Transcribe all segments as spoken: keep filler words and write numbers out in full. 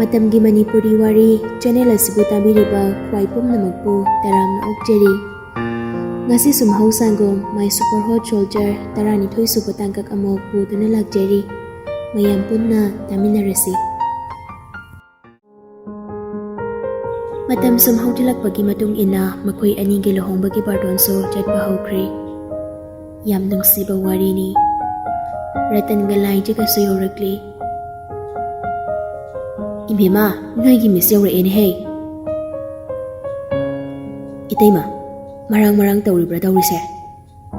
ꯃꯇꯝꯒꯤ ꯃꯅꯤꯄꯨꯔꯤ ꯋꯥꯔꯤ ꯆꯦꯅꯦꯜ ꯑꯁꯤꯕꯨ ꯇꯥꯕꯤꯔꯤꯕ ꯈ꯭ꯋꯥꯏ ꯄꯨꯝꯅꯃꯛꯄꯨ ꯇꯔꯥꯝꯅ ꯑꯣꯛꯆꯔꯤ꯫ ꯉꯁꯤ ꯁꯨꯝꯍꯧ ꯁꯪꯒꯣꯝ My Super Hot Soldier ꯇꯔꯥꯅꯤꯊꯣꯏ ꯁꯨꯕ ꯇꯥꯡꯀꯛ ꯑꯃꯨꯛ ꯄꯨꯗꯨꯅ ꯂꯥꯛꯆꯔꯤ꯫ ꯃꯌꯥꯝ ꯄꯨꯟꯅ ꯇꯥꯃꯤꯟꯅꯔꯁꯤ꯫ ꯃꯇꯝ ꯁꯨꯝ ꯍꯧꯖꯤꯜꯂꯛꯄꯒꯤ ꯃꯇꯨꯡ ꯏꯟꯅ ꯃꯈꯣꯏ ꯑꯅꯤꯒꯤ ꯂꯨꯍꯣꯡꯕꯒꯤ ꯕꯥꯔꯇꯣꯟꯁꯨ ꯆꯠꯄ ꯍꯧꯈ꯭ꯔꯦ꯫ ꯌꯥꯝ ꯅꯨꯡꯁꯤꯕ ꯋꯥꯔꯤꯅꯤ꯫ ꯔꯇꯟꯒ ꯂꯥꯏꯖꯒꯁꯨ ꯌꯧꯔꯛꯂꯤ꯫ "ꯏꯕꯦꯝꯃ, ꯅꯣꯏꯒꯤ ꯃꯤꯁ ꯌꯧꯔꯛꯑꯦꯅꯦꯍꯦ꯫ ꯏꯇꯩꯃ, ꯃꯔꯥꯡ ꯃꯔꯥꯡ ꯇꯧꯔꯤꯕ꯭ꯔꯥ ꯇꯧꯔꯤꯁꯦ?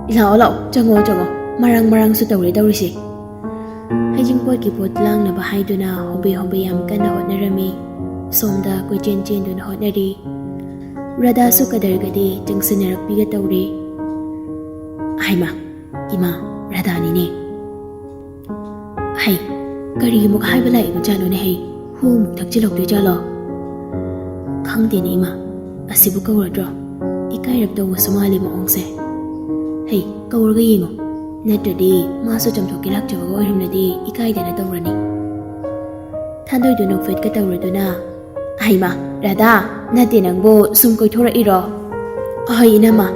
ꯂꯥꯛꯑꯣ, ꯂꯥꯛꯑꯣ, ꯆꯪꯉꯣ, ꯆꯪꯉꯣ꯫ ꯃꯔꯥꯡ ꯃꯔꯥꯡꯁꯨ ꯇꯧꯔꯦ ꯇꯧꯔꯤꯁꯦ꯫" ꯍꯩꯖꯤꯡꯄꯣꯠꯀꯤ ꯄꯣꯠ ꯂꯥꯡꯅꯕ ꯍꯥꯏꯗꯨꯅ ꯍꯣꯕꯦ ꯍꯣꯕꯦ ꯌꯥꯝ ꯀꯟꯅ ꯍꯣꯠꯅꯔꯝꯃꯤ꯫ ꯁꯣꯝꯗ ꯀꯣꯏꯆꯦꯟ ꯆꯦꯟꯗꯨꯅ ꯍꯣꯠꯅꯔꯤ꯫ ꯔꯙꯥꯁꯨ ꯀꯗꯔꯒꯗꯤ ꯆꯪꯁꯤꯟꯅꯔꯛꯄꯤꯒ ꯇꯧꯔꯦ꯫ "ꯍꯥꯏꯃ, ꯏꯃꯥ, ꯔꯙꯥꯅꯤꯅꯦ꯫ ꯍꯩ, ꯀꯔꯤꯃꯨꯛ ꯍꯥꯏꯕ ꯂꯥꯛꯏꯕ ꯖꯥꯠꯅꯣꯅꯦ ꯍꯩ? ꯍꯨ ꯑꯃꯨꯛ ꯊꯛꯆꯤꯜꯂꯛꯇꯣꯏ ꯖꯥꯠꯂꯣ? ꯈꯪꯗꯦꯅꯦ ꯏꯃꯥ, ꯑꯁꯤꯕꯨ ꯀꯧꯔꯗ꯭ꯔꯣ? ꯏꯀꯥꯏꯔꯞ ꯇꯧꯕꯁꯨ ꯃꯥꯜꯂꯤ ꯃꯑꯣꯡꯁꯦ꯫ ꯍꯩ, ꯀꯧꯔꯒ ꯌꯦꯡꯉꯣ꯫ ꯅꯠꯇ꯭ꯔꯗꯤ ꯃꯥꯁꯨ ꯆꯝꯊꯣꯛꯀꯦ ꯂꯥꯛꯆꯕꯒ ꯑꯣꯏꯔꯝꯂꯗꯤ ꯏꯀꯥꯏꯗꯅ ꯇꯧꯔꯅꯤ꯫" ꯊꯥꯗꯣꯏꯗꯨ ꯅꯣꯛꯐꯦꯠꯀ ꯇꯧꯔꯗꯨꯅ, "ꯍꯩꯃꯥ, ꯔꯥꯙꯥ, ꯅꯠꯇꯦ ꯅꯪꯕꯨ ꯁꯨꯝ ꯀꯣꯏꯊꯣꯔꯛꯏꯔꯣ?" "ꯑꯍꯣꯏ ꯏꯅꯝꯃ,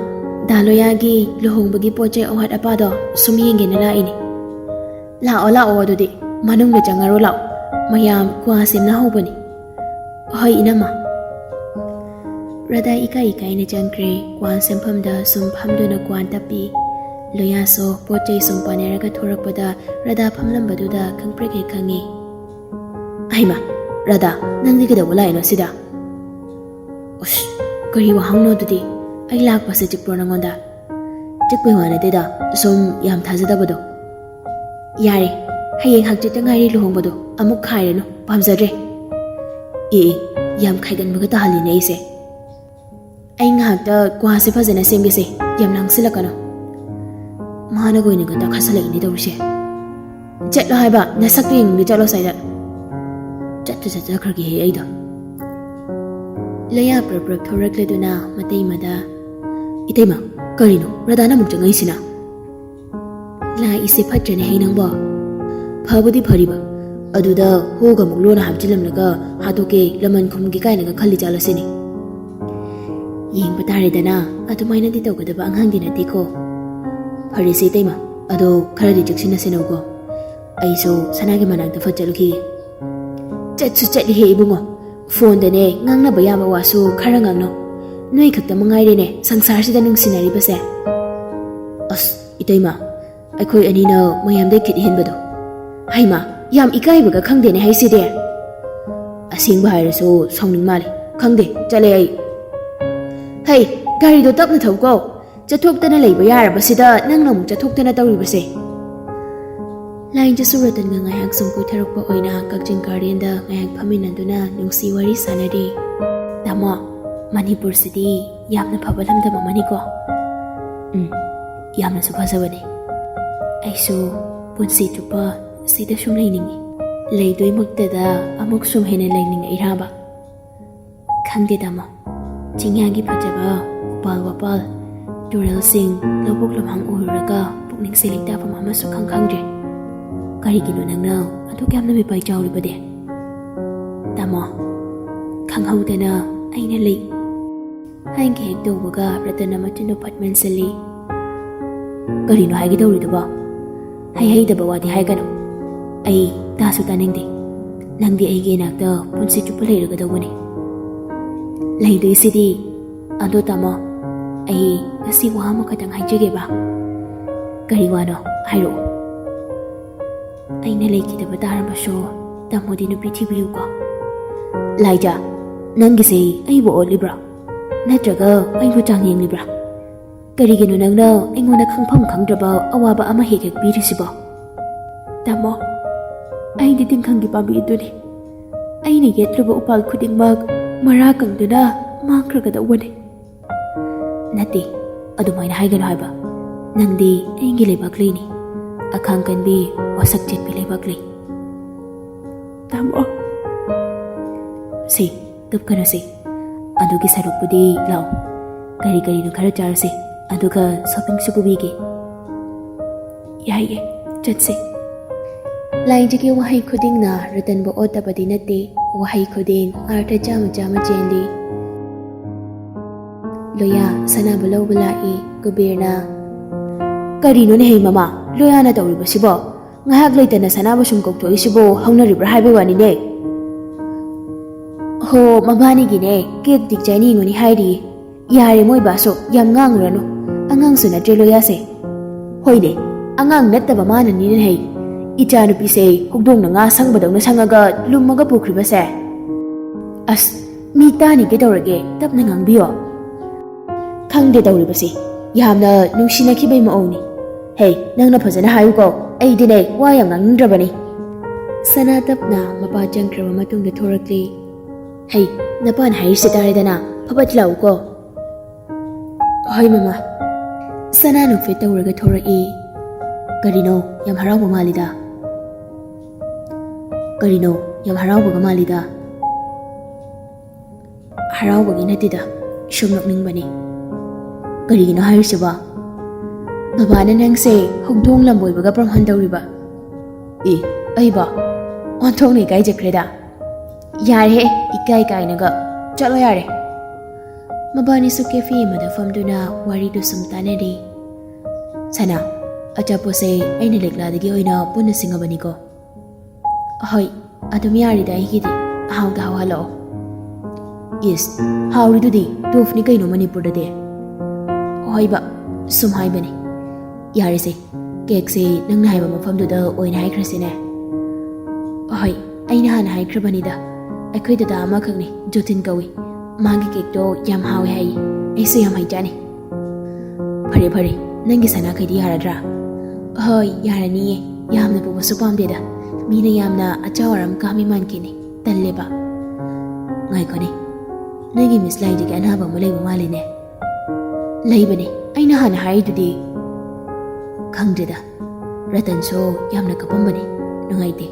ꯗꯥ ꯂꯣꯌꯥꯒꯤ ꯂꯨꯍꯣꯡꯕꯒꯤ ꯄꯣꯠ ꯆꯩ ꯑꯋꯥꯠ ꯑꯄꯥꯗꯣ ꯁꯨꯝ ꯌꯦꯡꯒꯦꯅ ꯂꯥꯛꯏꯅꯦ꯫" "ꯂꯥꯛꯑꯣ, ꯂꯥꯛꯑꯣ, ꯑꯗꯨꯗꯤ ꯃꯅꯨꯡꯗ ꯆꯪꯉꯔꯣ ꯂꯥꯛꯑꯣ꯫ ꯃꯌꯥꯝ ꯀ꯭ꯋꯥ ꯁꯦꯝꯅꯍꯧꯕꯅꯤ꯫" "ꯍꯣꯏ ꯏꯅꯝꯃ꯫" ꯔꯥꯙꯥ ꯏꯀꯥꯏ ꯏꯀꯥꯏꯅ ꯆꯪꯈ꯭ꯔꯦ꯫ ꯀ꯭ꯋꯥ ꯁꯦꯝꯐꯝꯗ ꯁꯨꯝ ꯐꯝꯗꯨꯅ ꯀ꯭ꯋꯥ ꯇꯞꯄꯤ꯫ ꯂꯣꯌꯥꯁꯨ ꯄꯣꯠ ꯆꯩ ꯁꯨꯝ ꯄꯥꯅꯔꯒ ꯊꯣꯔꯛꯄꯗ ꯔꯥꯙꯥ ꯐꯝꯂꯝꯕꯗꯨꯗ ꯈꯪꯄ꯭ꯔꯦꯛ ꯍꯦꯛ ꯈꯪꯉꯤ꯫ "ꯍꯩꯃꯥ, ꯔꯥꯙꯥ, ꯅꯪꯗꯤ ꯀꯩꯗꯧꯕ ꯂꯥꯛꯏꯅꯣ ꯁꯤꯗ?" "ꯑꯁ, ꯀꯔꯤ ꯋꯥꯍꯪꯅꯣ ꯑꯗꯨꯗꯤ? ꯑꯩ ꯂꯥꯛꯄꯁꯦ ꯆꯤꯛꯄ꯭ꯔꯣ ꯅꯪꯉꯣꯟꯗ?" "ꯆꯤꯛꯄꯩ ꯋꯥ ꯅꯠꯇꯦꯗ, ꯁꯨꯝ ꯌꯥꯝ ꯊꯥꯖꯗꯕꯗꯣ꯫" "ꯌꯥꯔꯦ, ꯍꯌꯦꯡ ꯍꯪꯆꯤꯠꯇ ꯉꯥꯏꯔꯤ ꯂꯨꯍꯣꯡꯕꯗꯣ, ꯑꯃꯨꯛ ꯈꯥꯏꯔꯅꯨ, ꯄꯥꯝꯖꯗ꯭ꯔꯦ꯫" "ꯑꯦ, ꯑꯦ, ꯌꯥꯝ ꯈꯥꯏꯒꯟꯕꯒ ꯇꯥꯍꯜꯂꯤꯅꯦ ꯑꯩꯁꯦ꯫ ꯑꯩ ꯉꯥꯏꯍꯥꯛꯇ ꯀ꯭ꯋꯥꯁꯦ ꯐꯖꯅ ꯁꯦꯝꯒꯦꯁꯦ, ꯌꯥꯝ ꯂꯥꯡꯁꯤꯜꯂꯛꯀꯅꯨ꯫" ꯃꯥꯅꯒ ꯑꯣꯏꯅꯒ ꯇꯥꯈꯠꯁꯜꯂꯛꯏꯅꯦ ꯇꯧꯔꯤꯁꯦ꯫ "ꯆꯠꯂꯣ ꯍꯥꯏꯕ, ꯅꯁꯛꯇꯨ ꯌꯦꯡꯅꯤꯡꯗꯦ, ꯆꯠꯂꯣ ꯁ꯭ꯋꯥꯏꯗ꯫" ꯆꯠꯇ ꯆꯠꯆꯈ꯭ꯔꯒꯦꯍꯦ ꯑꯩꯗꯣ꯫ ꯂꯣꯌꯥ ꯄ꯭ꯔꯞ ꯄ꯭ꯔꯞ ꯊꯧꯔꯛꯂꯗꯨꯅ ꯃꯇꯩꯃꯗ, "ꯏꯇꯩꯃ, ꯀꯔꯤꯅꯣ ꯔꯥꯙꯥꯅ ꯑꯃꯨꯛ ꯆꯪꯉꯛꯏꯁꯤꯅ?" "ꯂꯥꯛꯏꯁꯦ ꯐꯠꯇ꯭ꯔꯅꯦ ꯍꯩ ꯅꯪꯕꯣ?" "ꯐꯕꯨꯗꯤ ꯐꯔꯤꯕ, ꯑꯗꯨꯗ ꯍꯣꯒ ꯑꯃꯨꯛ ꯂꯣꯟꯅ ꯍꯥꯞꯆꯤꯜꯂꯝꯂꯒ ꯍꯥꯠꯇꯣꯛꯀꯦ, ꯂꯃꯟ ꯈꯨꯝꯒꯦ ꯀꯥꯏꯅꯒ ꯈꯜꯂꯤ ꯖꯥꯠꯂ ꯁꯤꯅꯤ꯫ ꯌꯦꯡꯕ ꯇꯥꯔꯦꯗꯅ, ꯑꯗꯨꯃꯥꯏꯅꯗꯤ ꯇꯧꯒꯗꯕ ꯑꯉꯥꯡꯗꯤ ꯅꯠꯇꯦꯀꯣ꯫ ꯐꯔꯦꯁꯦ ꯏꯇꯩꯃ, ꯑꯗꯣ ꯈꯔꯗꯤ ꯆꯦꯛꯁꯤꯟꯅ ꯁꯦꯟꯅꯧꯀꯣ꯫ ꯑꯩꯁꯨ ꯁꯅꯥꯒꯤ ꯃꯅꯥꯛꯇ ꯐꯠ ꯆꯠꯂꯨꯈꯤꯒꯦ꯫ ꯆꯠꯁꯨ ꯆꯠꯂꯤꯍꯦ ꯏꯕꯨꯡꯉꯣ, ꯐꯣꯟꯗꯅꯦ ꯉꯥꯡꯅꯕ ꯌꯥꯕ ꯋꯥꯁꯨ ꯈꯔ ꯉꯥꯡꯅꯧ꯫ ꯅꯣꯏ ꯈꯛꯇ ꯃꯉꯥꯏꯔꯦꯅꯦ ꯁꯪꯁꯥꯔꯁꯤꯗ ꯅꯨꯡꯁꯤꯅꯔꯤꯕꯁꯦ꯫ ꯑꯁ ꯏꯇꯩꯃ, ꯑꯩꯈꯣꯏ ꯑꯅꯤꯅ ꯃꯌꯥꯝꯗꯩ ꯈꯤꯠ ꯍꯦꯟꯕꯗꯣ꯫ ꯍꯩꯃꯥ, ꯌꯥꯝ ꯏꯀꯥꯏꯕꯒ ꯈꯪꯗꯦꯅꯦ ꯍꯥꯏꯁꯤꯗꯤ꯫ ꯑꯁꯦꯡꯕ ꯍꯥꯏꯔꯁꯨ ꯁꯥꯎꯅꯤꯡ ꯃꯥꯜꯂꯦ꯫ ꯈꯪꯗꯦ, ꯆꯠꯂꯦ ꯑꯩ꯫ ꯍꯩ, ꯒꯥꯔꯤꯗꯣ ꯇꯞꯅ ꯊꯧꯀꯣ꯫ ꯆꯠꯊꯣꯛꯇꯅ ꯂꯩꯕ ꯌꯥꯔꯕꯁꯤꯗ ꯅꯪꯅ ꯑꯃꯨꯛ ꯆꯠꯊꯣꯛꯇꯅ ꯇꯧꯔꯤꯕꯁꯦ꯫ ꯂꯥꯏꯟꯖꯁꯨ ꯔꯇꯟꯒ ꯉꯥꯏꯍꯥꯛ ꯁꯨꯝ ꯀꯣꯏꯊꯔꯛꯄ ꯑꯣꯏꯅ ꯀꯛꯆꯤꯡ ꯒꯥꯔꯗꯦꯟꯗ ꯉꯥꯏꯍꯥꯛ ꯐꯝꯃꯤꯟꯅꯗꯨꯅ ꯅꯨꯡꯁꯤ ꯋꯥꯔꯤ ꯁꯥꯟꯅꯔꯤ꯫ ꯇꯥꯃꯣ, ꯃꯅꯤꯄꯨꯔꯁꯤꯗꯤ ꯌꯥꯝꯅ ꯐꯕ ꯂꯝꯗꯝ ꯑꯃꯅꯤꯀꯣ꯫ ꯎꯝ, ꯌꯥꯝꯅꯁꯨ ꯐꯖꯕꯅꯤ꯫ ꯑꯩꯁꯨ ꯄꯨꯟꯁꯤ ꯆꯨꯞꯄ ꯁꯤꯗ ꯁꯨꯝ ꯂꯩꯅꯤꯡꯉꯤ꯫ ꯂꯩꯗꯣꯏꯃꯛꯇꯗ ꯑꯃꯨꯛ ꯁꯨꯝ ꯍꯦꯟꯅ ꯂꯩꯅꯤꯡꯉꯛꯏꯔꯕ? ꯈꯪꯗꯦ ꯇꯥꯃꯣ, ꯆꯤꯡꯌꯥꯒꯤ ꯐꯖꯕ ꯎꯄꯥꯜ ꯋꯥꯄꯥꯜ, ꯇꯨꯔꯦꯜꯁꯤꯡ, ꯂꯧꯕꯨꯛ ꯂꯝꯍꯥꯡ ꯎꯔꯨꯔꯒ ꯄꯨꯛꯅꯤꯡꯁꯦ ꯂꯩꯇꯥꯐꯝ ꯑꯃꯁꯨ ꯈꯪ ꯈꯪꯗ꯭ꯔꯦ꯫ ꯀꯔꯤꯒꯤꯅꯣ ꯅꯪꯅ ꯑꯗꯨꯛ ꯌꯥꯝꯅ ꯃꯤꯄꯥꯏ ꯆꯥꯎꯔꯤꯕꯗꯤ? ꯇꯥꯃꯣ, ꯈꯪꯍꯧꯗꯅ ꯑꯩꯅ ꯂꯩ꯫ ꯍꯥꯏꯒꯦ ꯍꯦꯛ ꯇꯧꯕꯒ ꯔꯇꯟꯅ ꯃꯆꯤꯟꯗꯨ ꯐꯠ ꯃꯦꯟꯁꯤꯜꯂꯤ꯫ ꯀꯔꯤꯅꯣ ꯍꯥꯏꯒꯦ ꯇꯧꯔꯤꯗꯨꯕꯣ? ꯍꯩ ꯍꯩꯗꯕ ꯋꯥꯗꯤ ꯍꯥꯏꯒꯅꯨ꯫ ꯑꯩ ꯇꯥꯁꯨ ꯇꯥꯅꯤꯡꯗꯦ꯫ ꯅꯪꯗꯤ ꯑꯩꯒꯤ ꯏꯅꯥꯛꯇ ꯄꯨꯟꯁꯤ ꯆꯨꯞꯄ ꯂꯩꯔꯒꯗꯧꯕꯅꯤ꯫ ꯂꯩꯗꯣꯏꯁꯤꯗꯤ꯫ ꯑꯗꯣ ꯇꯥꯃꯣ, ꯑꯩ ꯉꯁꯤ ꯋꯥ ꯑꯃꯈꯛꯇꯪ ꯍꯥꯏꯖꯒꯦꯕ꯫ ꯀꯔꯤ ꯋꯥꯅꯣ? ꯍꯥꯏꯔꯛꯑꯣ꯫ ꯑꯩꯅ ꯂꯩꯈꯤꯗꯕ ꯇꯥꯔꯕꯁꯨ ꯇꯥꯃꯣꯗꯤ ꯅꯨꯄꯤ ꯊꯤꯕꯤꯌꯨꯀꯣ꯫ ꯂꯥꯏꯖꯥ, ꯅꯪꯒꯤꯁꯦ ꯑꯩꯕꯨ ꯑꯣꯠꯂꯤꯕ꯭ꯔꯥ? ꯅꯠꯇ꯭ꯔꯒ ꯑꯩꯕꯨ ꯆꯥꯡꯌꯦꯡꯂꯤꯕ꯭ꯔꯥ? ꯀꯔꯤꯒꯤꯅꯣ ꯅꯪꯅ ꯑꯩꯉꯣꯟꯗ ꯈꯪꯐꯝ ꯈꯪꯗ꯭ꯔꯕ ꯑꯋꯥꯕ ꯑꯃ ꯍꯦꯛ ꯍꯦꯛ ꯄꯤꯔꯤꯁꯤꯕꯣ? ꯇꯥꯃꯣ, ꯑꯩꯗꯤ ꯇꯤꯡꯈꯪꯒꯤ ꯄꯥꯝꯕꯤ ꯑꯗꯨꯅꯤ꯫ ꯑꯩꯅ ꯌꯦꯠꯂꯨꯕ ꯎꯄꯥꯜ ꯈꯨꯗꯤꯡꯃꯛ ꯃꯔꯥ ꯀꯪꯗꯨꯅ ꯃꯥꯡꯈ꯭ꯔꯒꯗꯧꯕꯅꯤ꯫ ꯅꯠꯇꯦ, ꯑꯗꯨꯃꯥꯏꯅ ꯍꯥꯏꯒꯅꯨ ꯍꯥꯏꯕ꯫ ꯅꯪꯗꯤ ꯑꯩꯒꯤ ꯂꯩꯕꯥꯛ ꯂꯩꯅꯤ, ꯑꯈꯥꯡ ꯀꯟꯕꯤ, ꯋꯥꯁꯛ ꯆꯦꯠꯄꯤ ꯂꯩꯕꯥꯛ ꯂꯩ꯫ ꯇꯥꯃꯣ꯫ ꯁꯦ, ꯀꯞꯀꯅꯨꯁꯦ꯫ ꯑꯗꯨꯒꯤ ꯁꯔꯨꯛꯄꯨꯗꯤ ꯂꯥꯎ, ꯀꯔꯤ ꯀꯔꯤꯅꯣ ꯈꯔ ꯆꯥꯔꯁꯦ, ꯑꯗꯨꯒ ꯁꯣꯄꯤꯡꯁꯨ ꯄꯨꯕꯤꯒꯦ꯫ ꯌꯥꯏꯌꯦ, ꯆꯠꯁꯦ꯫ ꯂꯥꯏꯖꯒꯤ ꯋꯥꯍꯩ ꯈꯨꯗꯤꯡꯅ ꯔꯇꯟꯕꯨ ꯑꯣꯠꯇꯕꯗꯤ ꯅꯠꯇꯦ, ꯋꯥꯍꯩ ꯈꯨꯗꯤꯡ ꯑꯥꯔꯊ ꯆꯥꯝꯃ ꯆꯥꯝꯃ ꯆꯦꯜꯂꯤ꯫ ꯂꯣꯌꯥ ꯁꯅꯥꯕꯨ ꯂꯧꯕ ꯂꯥꯛꯏ꯫ ꯀꯨꯕꯦꯔꯅ, "ꯀꯔꯤꯅꯣꯅꯦꯍꯦ ꯃꯃꯥ, ꯂꯣꯌꯥꯅ ꯇꯧꯔꯤꯕꯁꯤꯕꯣ? ꯉꯥꯏꯍꯥꯛ ꯂꯩꯇꯅ ꯁꯅꯥꯕꯨ ꯁꯨꯝ ꯀꯧꯊꯣꯛꯏꯁꯤꯕꯨ ꯍꯧꯅꯔꯤꯕ꯭ꯔꯥ ꯍꯥꯏꯕꯒꯤ ꯋꯥꯅꯤꯅꯦ?" "ꯍꯣ, ꯃꯕꯥꯅꯤꯒꯤꯅꯦ, ꯀꯦꯛ ꯗꯤꯖꯥꯏꯟ ꯌꯦꯡꯉꯨꯅꯤ ꯍꯥꯏꯔꯤꯌꯦ꯫ ꯌꯥꯔꯦ ꯃꯣꯏ ꯕꯥꯁꯨ, ꯌꯥꯝ ꯉꯥꯡꯉꯨꯔꯅꯨ꯫ ꯑꯉꯥꯡꯁꯨ ꯅꯠꯇ꯭ꯔꯦ ꯂꯣꯌꯥꯁꯦ꯫" "ꯍꯣꯏꯅꯦ, ꯑꯉꯥꯡ ꯅꯠꯇꯕ ꯃꯥꯅꯅꯤꯅꯦ ꯍꯩ꯫ ꯏꯆꯥꯅꯨꯄꯤꯁꯦ ꯍꯧꯗꯣꯡꯅ ꯉꯥ ꯁꯪꯕꯗꯧꯅ ꯁꯪꯉꯒ ꯂꯨꯝꯃꯒ ꯄꯨꯈ꯭ꯔꯤꯕꯁꯦ꯫ ꯑꯁ, ꯃꯤ ꯇꯥꯅꯤ ꯀꯩꯗꯧꯔꯒꯦ, ꯇꯞꯅ ꯉꯥꯡꯕꯤꯌꯣ꯫ ꯈꯪꯗꯦ ꯇꯧꯔꯤꯕꯁꯦ, ꯌꯥꯝꯅ ꯅꯨꯡꯁꯤꯅꯈꯤꯕꯩ ꯃꯑꯣꯡꯅꯤ꯫ ꯍꯦ, ꯅꯪꯅ ꯐꯖꯅ ꯍꯥꯏꯌꯨꯀꯣ, ꯑꯩꯗꯤꯅꯦ ꯋꯥ ꯌꯥꯝ ꯉꯥꯡꯅꯤꯡꯗ꯭ꯔꯕꯅꯤ꯫" ꯁꯅꯥ ꯇꯞꯅ ꯃꯄꯥ ꯆꯪꯈ꯭ꯔꯕ ꯃꯇꯨꯡꯗ ꯊꯣꯔꯛꯂꯤ꯫ "ꯍꯩ, ꯅꯄꯥꯅ ꯍꯥꯏꯔꯤꯁꯦ ꯇꯥꯔꯦꯗꯅ, ꯐꯕꯠ ꯂꯥꯛꯎꯀꯣ꯫" "ꯍꯣꯏ ꯃꯃꯥ꯫" ꯁꯅꯥ ꯅꯣꯛꯐꯦꯠ ꯇꯧꯔꯒ ꯊꯣꯔꯛꯏ꯫ "ꯀꯔꯤꯅꯣ, ꯌꯥꯝ ꯍꯔꯥꯎꯕ ꯃꯥꯜꯂꯤꯗ꯫ ꯀꯔꯤꯅꯣ, ꯌꯥꯝ ꯍꯔꯥꯎꯕꯒ ꯃꯥꯜꯂꯤꯗ꯫" "ꯍꯔꯥꯎꯕꯒꯤ ꯅꯠꯇꯦꯗ, ꯁꯨꯝ ꯅꯣꯛꯅꯤꯡꯕꯅꯤ꯫" "ꯀꯔꯤꯒꯤꯅꯣ ꯍꯥꯏꯔꯤꯁꯤꯕꯣ?" "ꯕꯕꯥꯅ ꯅꯪꯁꯦ ꯍꯧꯗꯣꯡ ꯂꯝꯕꯣꯏꯕꯒ ꯄ꯭ꯔꯃꯥꯟ ꯇꯧꯔꯤꯕ꯫" "ꯑꯦ, ꯑꯩꯕꯣ? ꯑꯣꯟꯊꯣꯛꯅ ꯏꯀꯥꯏꯖꯈ꯭ꯔꯦꯗ꯫" "ꯌꯥꯔꯦꯍꯦ, ꯏꯀꯥꯏ ꯀꯥꯏꯅꯒ꯫ ꯆꯠꯂꯣ ꯌꯥꯔꯦ꯫" ꯃꯕꯥꯅꯤꯁꯨ ꯀꯦꯐꯦ ꯑꯃꯗ ꯐꯝꯗꯨꯅ ꯋꯥꯔꯤꯗꯨ ꯁꯨꯝ ꯇꯥꯟꯅꯔꯤ꯫ "ꯁꯅꯥ, ꯑꯆꯥꯄꯣꯠꯁꯦ ꯑꯩꯅ ꯂꯤꯛꯂꯥꯗꯒꯤ ꯑꯣꯏꯅ ꯄꯨꯟꯅ ꯁꯤꯡꯉꯕꯅꯤꯀꯣ꯫" "ꯍꯣꯏ, ꯑꯗꯨꯝ ꯌꯥꯔꯤꯗ ꯑꯩꯒꯤꯗꯤ꯫ ꯑꯍꯥꯎꯗ ꯍꯥꯎꯍꯜꯂꯛꯑꯣ꯫" "ꯏꯁ, ꯍꯥꯎꯔꯤꯗꯨꯗꯤ ꯇꯣꯐꯅꯤ ꯀꯩꯅꯣ ꯃꯅꯤꯄꯨꯔꯗꯗꯤ꯫" "ꯍꯣꯏꯕ, ꯁꯨꯝ ꯍꯥꯏꯕꯅꯤ꯫ ꯌꯥꯔꯦꯁꯦ, ꯀꯦꯛꯁꯦ ꯅꯪꯅ ꯍꯥꯏꯕ ꯃꯐꯝꯗꯨꯗ ꯑꯣꯏꯅ ꯍꯥꯏꯈ꯭ꯔꯁꯤꯅꯦ꯫" "ꯍꯣꯏ, ꯑꯩꯅ ꯍꯥꯟꯅ ꯍꯥꯏꯈ꯭ꯔꯕꯅꯤꯗ꯫ ꯑꯩꯈꯣꯏ ꯗꯗꯥ ꯑꯃꯈꯛꯅꯤ, ꯖꯣꯇꯤꯟ ꯀꯧꯏ꯫ ꯃꯥꯒꯤ ꯀꯦꯛꯇꯣ ꯌꯥꯝ ꯍꯥꯎꯋꯦ ꯍꯥꯏꯌꯦ꯫ ꯑꯩꯁꯨ ꯌꯥꯝ ꯍꯩꯖꯥꯅꯤ꯫" "ꯐꯔꯦ, ꯐꯔꯦ, ꯅꯪꯒꯤ ꯁꯅꯥꯈꯩꯗꯤ ꯌꯥꯔꯗ꯭ꯔꯥ?" "ꯍꯣꯏ, ꯌꯥꯔꯅꯤꯌꯦ꯫ ꯌꯥꯝꯅ ꯄꯨꯕꯁꯨ ꯄꯥꯝꯗꯦꯗ꯫ ꯃꯤꯅ ꯌꯥꯝꯅ ꯑꯆꯥꯎ ꯑꯔꯥꯡ ꯀꯥꯝꯃꯤ ꯃꯥꯟꯈꯤꯅꯤ꯫ ꯇꯜꯂꯦꯕ꯫" "ꯉꯥꯏꯈꯣꯅꯦ, ꯅꯪꯒꯤ ꯃꯤꯁ ꯂꯥꯏꯗꯨꯒꯤ ꯑꯅꯥꯕ ꯑꯃ ꯂꯩꯕ ꯃꯥꯜꯂꯤꯅꯦ꯫" "ꯂꯩꯕꯅꯦ, ꯑꯩꯅ ꯍꯥꯟꯅ ꯍꯥꯏꯔꯤꯗꯨꯗꯤ꯫" "ꯈꯪꯗ꯭ꯔꯦꯗ, ꯔꯇꯟꯁꯨ ꯌꯥꯝꯅ ꯀꯞꯄꯝꯕꯅꯦ꯫ ꯅꯨꯡꯉꯥꯏꯇꯦ꯫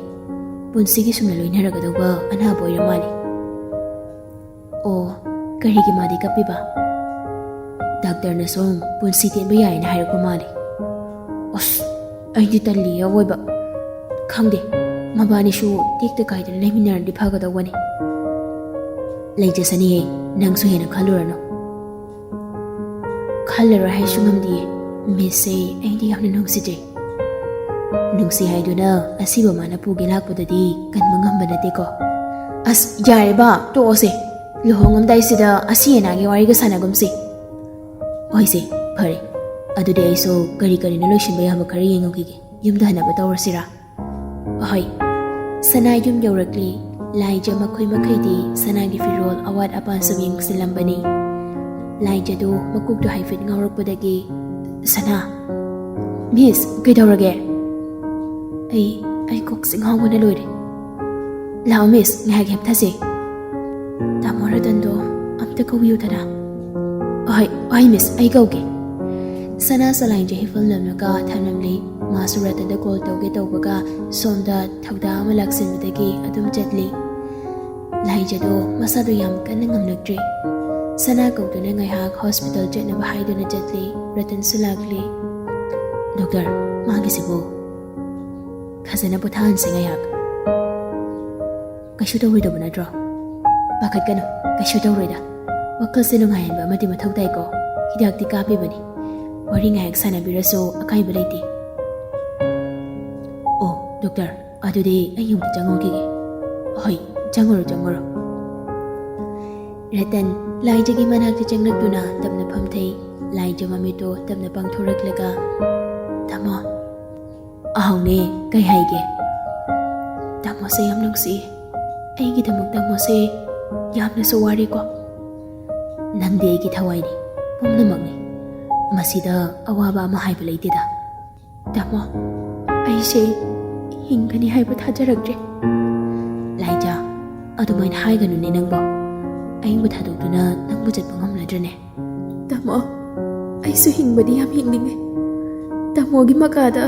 ꯄꯨꯟꯁꯤꯒꯤ ꯁꯨꯝꯅ ꯂꯣꯏꯅꯔꯒꯗꯧꯕ ꯑꯅꯥꯕ ꯑꯣꯏꯔ ꯃꯥꯜꯂꯦ꯫" "ꯑꯣ, ꯀꯔꯤꯒꯤ ꯃꯥꯗꯤ ꯀꯞꯄꯤꯕ?" "ꯗꯥꯛꯇꯔꯅꯁꯨ ꯄꯨꯟꯁꯤ ꯇꯦꯟꯕ ꯌꯥꯏꯅ ꯍꯥꯏꯔꯛꯄ ꯃꯥꯜꯂꯦ꯫" "ꯑꯁ, ꯑꯩꯗꯤ ꯇꯜꯂꯤꯌꯦ ꯑꯋꯣꯏꯕ꯫ ꯈꯪꯗꯦ, ꯃꯕꯥꯅꯤꯁꯨ ꯇꯦꯛꯇ ꯀꯥꯏꯗꯅ ꯂꯩꯃꯤꯟꯅꯔꯗꯤ ꯐꯒꯗꯧꯕꯅꯤ꯫ ꯂꯩꯖꯁꯅꯤꯍꯦ, ꯅꯪꯁꯨ ꯍꯦꯟꯅ ꯈꯜꯂꯨꯔꯅꯨ꯫ ꯈꯜꯂꯔꯣꯏ ꯍꯥꯏꯁꯨ ꯉꯝꯗꯤꯌꯦ꯫ ꯃꯤꯁꯁꯦ ꯑꯩꯗꯤ ꯌꯥꯝꯅ ꯅꯨꯡꯁꯤꯖꯩ꯫ ꯅꯨꯡꯁꯤ ꯍꯥꯏꯗꯨꯅ ꯑꯁꯤꯕ ꯃꯥꯅ ꯄꯨꯒꯦ ꯂꯥꯛꯄꯗꯗꯤ ꯀꯟꯕ ꯉꯝꯕ ꯅꯠꯇꯦꯀꯣ꯫ ꯑꯁ, ꯌꯥꯔꯦꯕ, ꯇꯣꯛꯑꯣꯁꯦ꯫ ꯂꯨꯍꯣꯡꯉꯝꯗꯥꯏꯁꯤꯗ ꯑꯁꯤ ꯑꯅꯥꯒꯤ ꯋꯥꯔꯤꯒ ꯁꯥꯟꯅꯒꯨꯝꯁꯤ꯫ ꯍꯣꯏꯁꯦ, ꯐꯔꯦ꯫ ꯑꯗꯨꯗꯤ ꯑꯩꯁꯨ ꯀꯔꯤ ꯀꯔꯤꯅꯣ ꯂꯣꯏꯁꯤꯟꯕ ꯌꯥꯕ ꯈꯔ ꯌꯦꯡꯉꯨꯈꯤꯒꯦ꯫ ꯌꯨꯝꯗ ꯍꯟꯅꯕ ꯇꯧꯔꯁꯤꯔꯥ? ꯑꯍꯣꯏ꯫ ꯁꯅꯥ ꯌꯨꯝ ꯌꯧꯔꯛꯂꯤ꯫ ꯂꯥꯏꯖ ꯃꯈꯣꯏ ꯃꯈꯩꯗꯤ ꯁꯅꯥꯒꯤ ꯐꯤꯔꯣꯜ ꯑꯋꯥꯠ ꯑꯄꯥ ꯁꯨꯝ ꯌꯦꯡꯁꯤꯜꯂꯝꯕꯅꯤ꯫ ꯂꯥꯏꯖꯗꯨ ꯃꯀꯣꯛꯇꯨ ꯍꯥꯏꯐꯦꯠ ꯉꯥꯎꯔꯛꯄꯗꯒꯤ, "ꯁꯅꯥ!" "ꯃꯤꯁ, ꯀꯩꯗꯧꯔꯒꯦ?" "ꯑꯩ, ꯑꯩ ꯀꯣꯛꯁꯦ ꯉꯥꯎꯕꯅ ꯂꯣꯏꯔꯦ꯫ ꯂꯥꯛꯑꯣ ꯃꯤꯁ, ꯉꯥꯏꯍꯥꯛ ꯍꯤꯞꯊꯁꯦ꯫" "ꯇꯥꯃꯣ ꯔꯇꯟꯗꯣ ꯑꯝꯇ ꯀꯧꯕꯤꯌꯨꯗꯅ꯫" "ꯑꯍꯣꯏ, ꯑꯍꯣꯏ ꯃꯤꯁ, ꯑꯩ ꯀꯧꯒꯦ꯫" ꯁꯅꯥ ꯁꯂꯥꯏꯟꯁꯦ ꯍꯤꯞꯐꯝꯂꯝꯂꯒ ꯊꯝꯂꯝꯂꯤ꯫ ꯃꯥꯁꯨ ꯔꯇꯟꯗ ꯀꯣꯜ ꯇꯧꯒꯦ ꯇꯧꯕꯒ ꯁꯣꯝꯗ ꯊꯧꯗꯥ ꯑꯃ ꯂꯥꯛꯁꯤꯟꯕꯗꯒꯤ ꯑꯗꯨꯝ ꯆꯠꯂꯤ꯫ ꯂꯥꯏꯖꯗꯣ ꯃꯁꯥꯗꯣ ꯌꯥꯝ ꯀꯟꯅ ꯉꯝꯂꯛꯇ꯭ꯔꯤ꯫ ꯁꯅꯥ ꯀꯧꯗꯨꯅ ꯉꯥꯏꯍꯥꯛ ꯍꯣꯁꯄꯤꯇꯥꯜ ꯆꯠꯅꯕ ꯍꯥꯏꯗꯨꯅ ꯆꯠꯂꯤ꯫ ꯔꯇꯟꯁꯨ ꯂꯥꯛꯂꯤ꯫ "ꯗꯣꯛꯇꯔ, ꯃꯥꯒꯤꯁꯤꯕꯨ?" "ꯐꯖꯅ ꯄꯣꯊꯥꯍꯟꯁꯤ ꯉꯥꯏꯍꯥꯛ꯫" "ꯀꯩꯁꯨ ꯇꯧꯔꯣꯏꯗꯕ ꯅꯠꯇ꯭ꯔꯣ?" "ꯄꯥꯈꯠꯀꯅꯨ, ꯀꯩꯁꯨ ꯇꯧꯔꯣꯏꯗ꯫ ꯋꯥꯈꯜꯁꯦ ꯅꯨꯡꯉꯥꯏꯍꯟꯕ ꯑꯃꯗꯤ ꯃꯊꯧ ꯇꯥꯏꯀꯣ꯫ ꯍꯤꯗꯥꯛꯇꯤ ꯀꯥꯞꯄꯤꯕꯅꯤ꯫ ꯋꯥꯔꯤ ꯉꯥꯏꯍꯥꯛ ꯁꯥꯟꯅꯕꯤꯔꯁꯨ ꯑꯀꯥꯏꯕ ꯂꯩꯇꯦ꯫" "ꯑꯣ, ꯗꯣꯛꯇꯔ, ꯑꯗꯨꯗꯤ ꯑꯩ ꯌꯨꯝꯗ ꯆꯪꯉꯨꯈꯤꯒꯦ꯫" "ꯍꯣꯏ, ꯆꯪꯉꯨꯔꯣ, ꯆꯪꯉꯨꯔꯣ꯫" ꯔꯇꯟ ꯂꯥꯏꯖꯒꯤ ꯃꯅꯥꯛꯇ ꯆꯪꯂꯛꯇꯨꯅ ꯇꯞꯅ ꯐꯝꯊꯩ꯫ ꯂꯥꯏꯖ ꯃꯃꯤꯠꯇꯣ ꯇꯞꯅ ꯄꯥꯡꯊꯣꯔꯛꯂꯒ, "ꯇꯥꯃꯣ꯫" "ꯑꯍꯥꯎꯅꯦ, ꯀꯩ ꯍꯥꯏꯒꯦ?" "ꯇꯥꯃꯣꯁꯦ ꯌꯥꯝ ꯅꯨꯡꯁꯤꯌꯦ꯫ ꯑꯩꯒꯤꯗꯃꯛ ꯇꯥꯃꯣꯁꯦ ꯌꯥꯝꯅꯁꯨ ꯋꯥꯔꯦꯀꯣ꯫" "ꯅꯪꯗꯤ ꯑꯩꯒꯤ ꯊꯋꯥꯏꯅꯤ, ꯄꯨꯝꯅꯃꯛꯅꯤ꯫ ꯃꯁꯤꯗ ꯑꯋꯥꯕ ꯑꯃ ꯍꯥꯏꯕ ꯂꯩꯇꯦꯗ꯫" "ꯇꯥꯃꯣ, ꯑꯩꯁꯦ ꯍꯤꯡꯒꯅꯤ ꯍꯥꯏꯕ ꯊꯥꯖꯔꯛꯇ꯭ꯔꯦ꯫" "ꯂꯥꯏꯖꯥ, ꯑꯗꯨꯃꯥꯏꯅ ꯍꯥꯏꯒꯅꯨꯅꯦ ꯅꯪꯕꯣ꯫ ꯑꯩꯕꯨ ꯊꯥꯗꯣꯛꯇꯨꯅ ꯅꯪꯕꯨ ꯆꯠꯄ ꯉꯝꯂꯗ꯭ꯔꯅꯦ?" "ꯇꯥꯃꯣ, ꯑꯩꯁꯨ ꯍꯤꯡꯕꯗꯤ ꯌꯥꯝ ꯍꯤꯡꯅꯤꯡꯉꯦ꯫ ꯇꯥꯃꯣꯒꯤ ꯃꯀꯥꯗ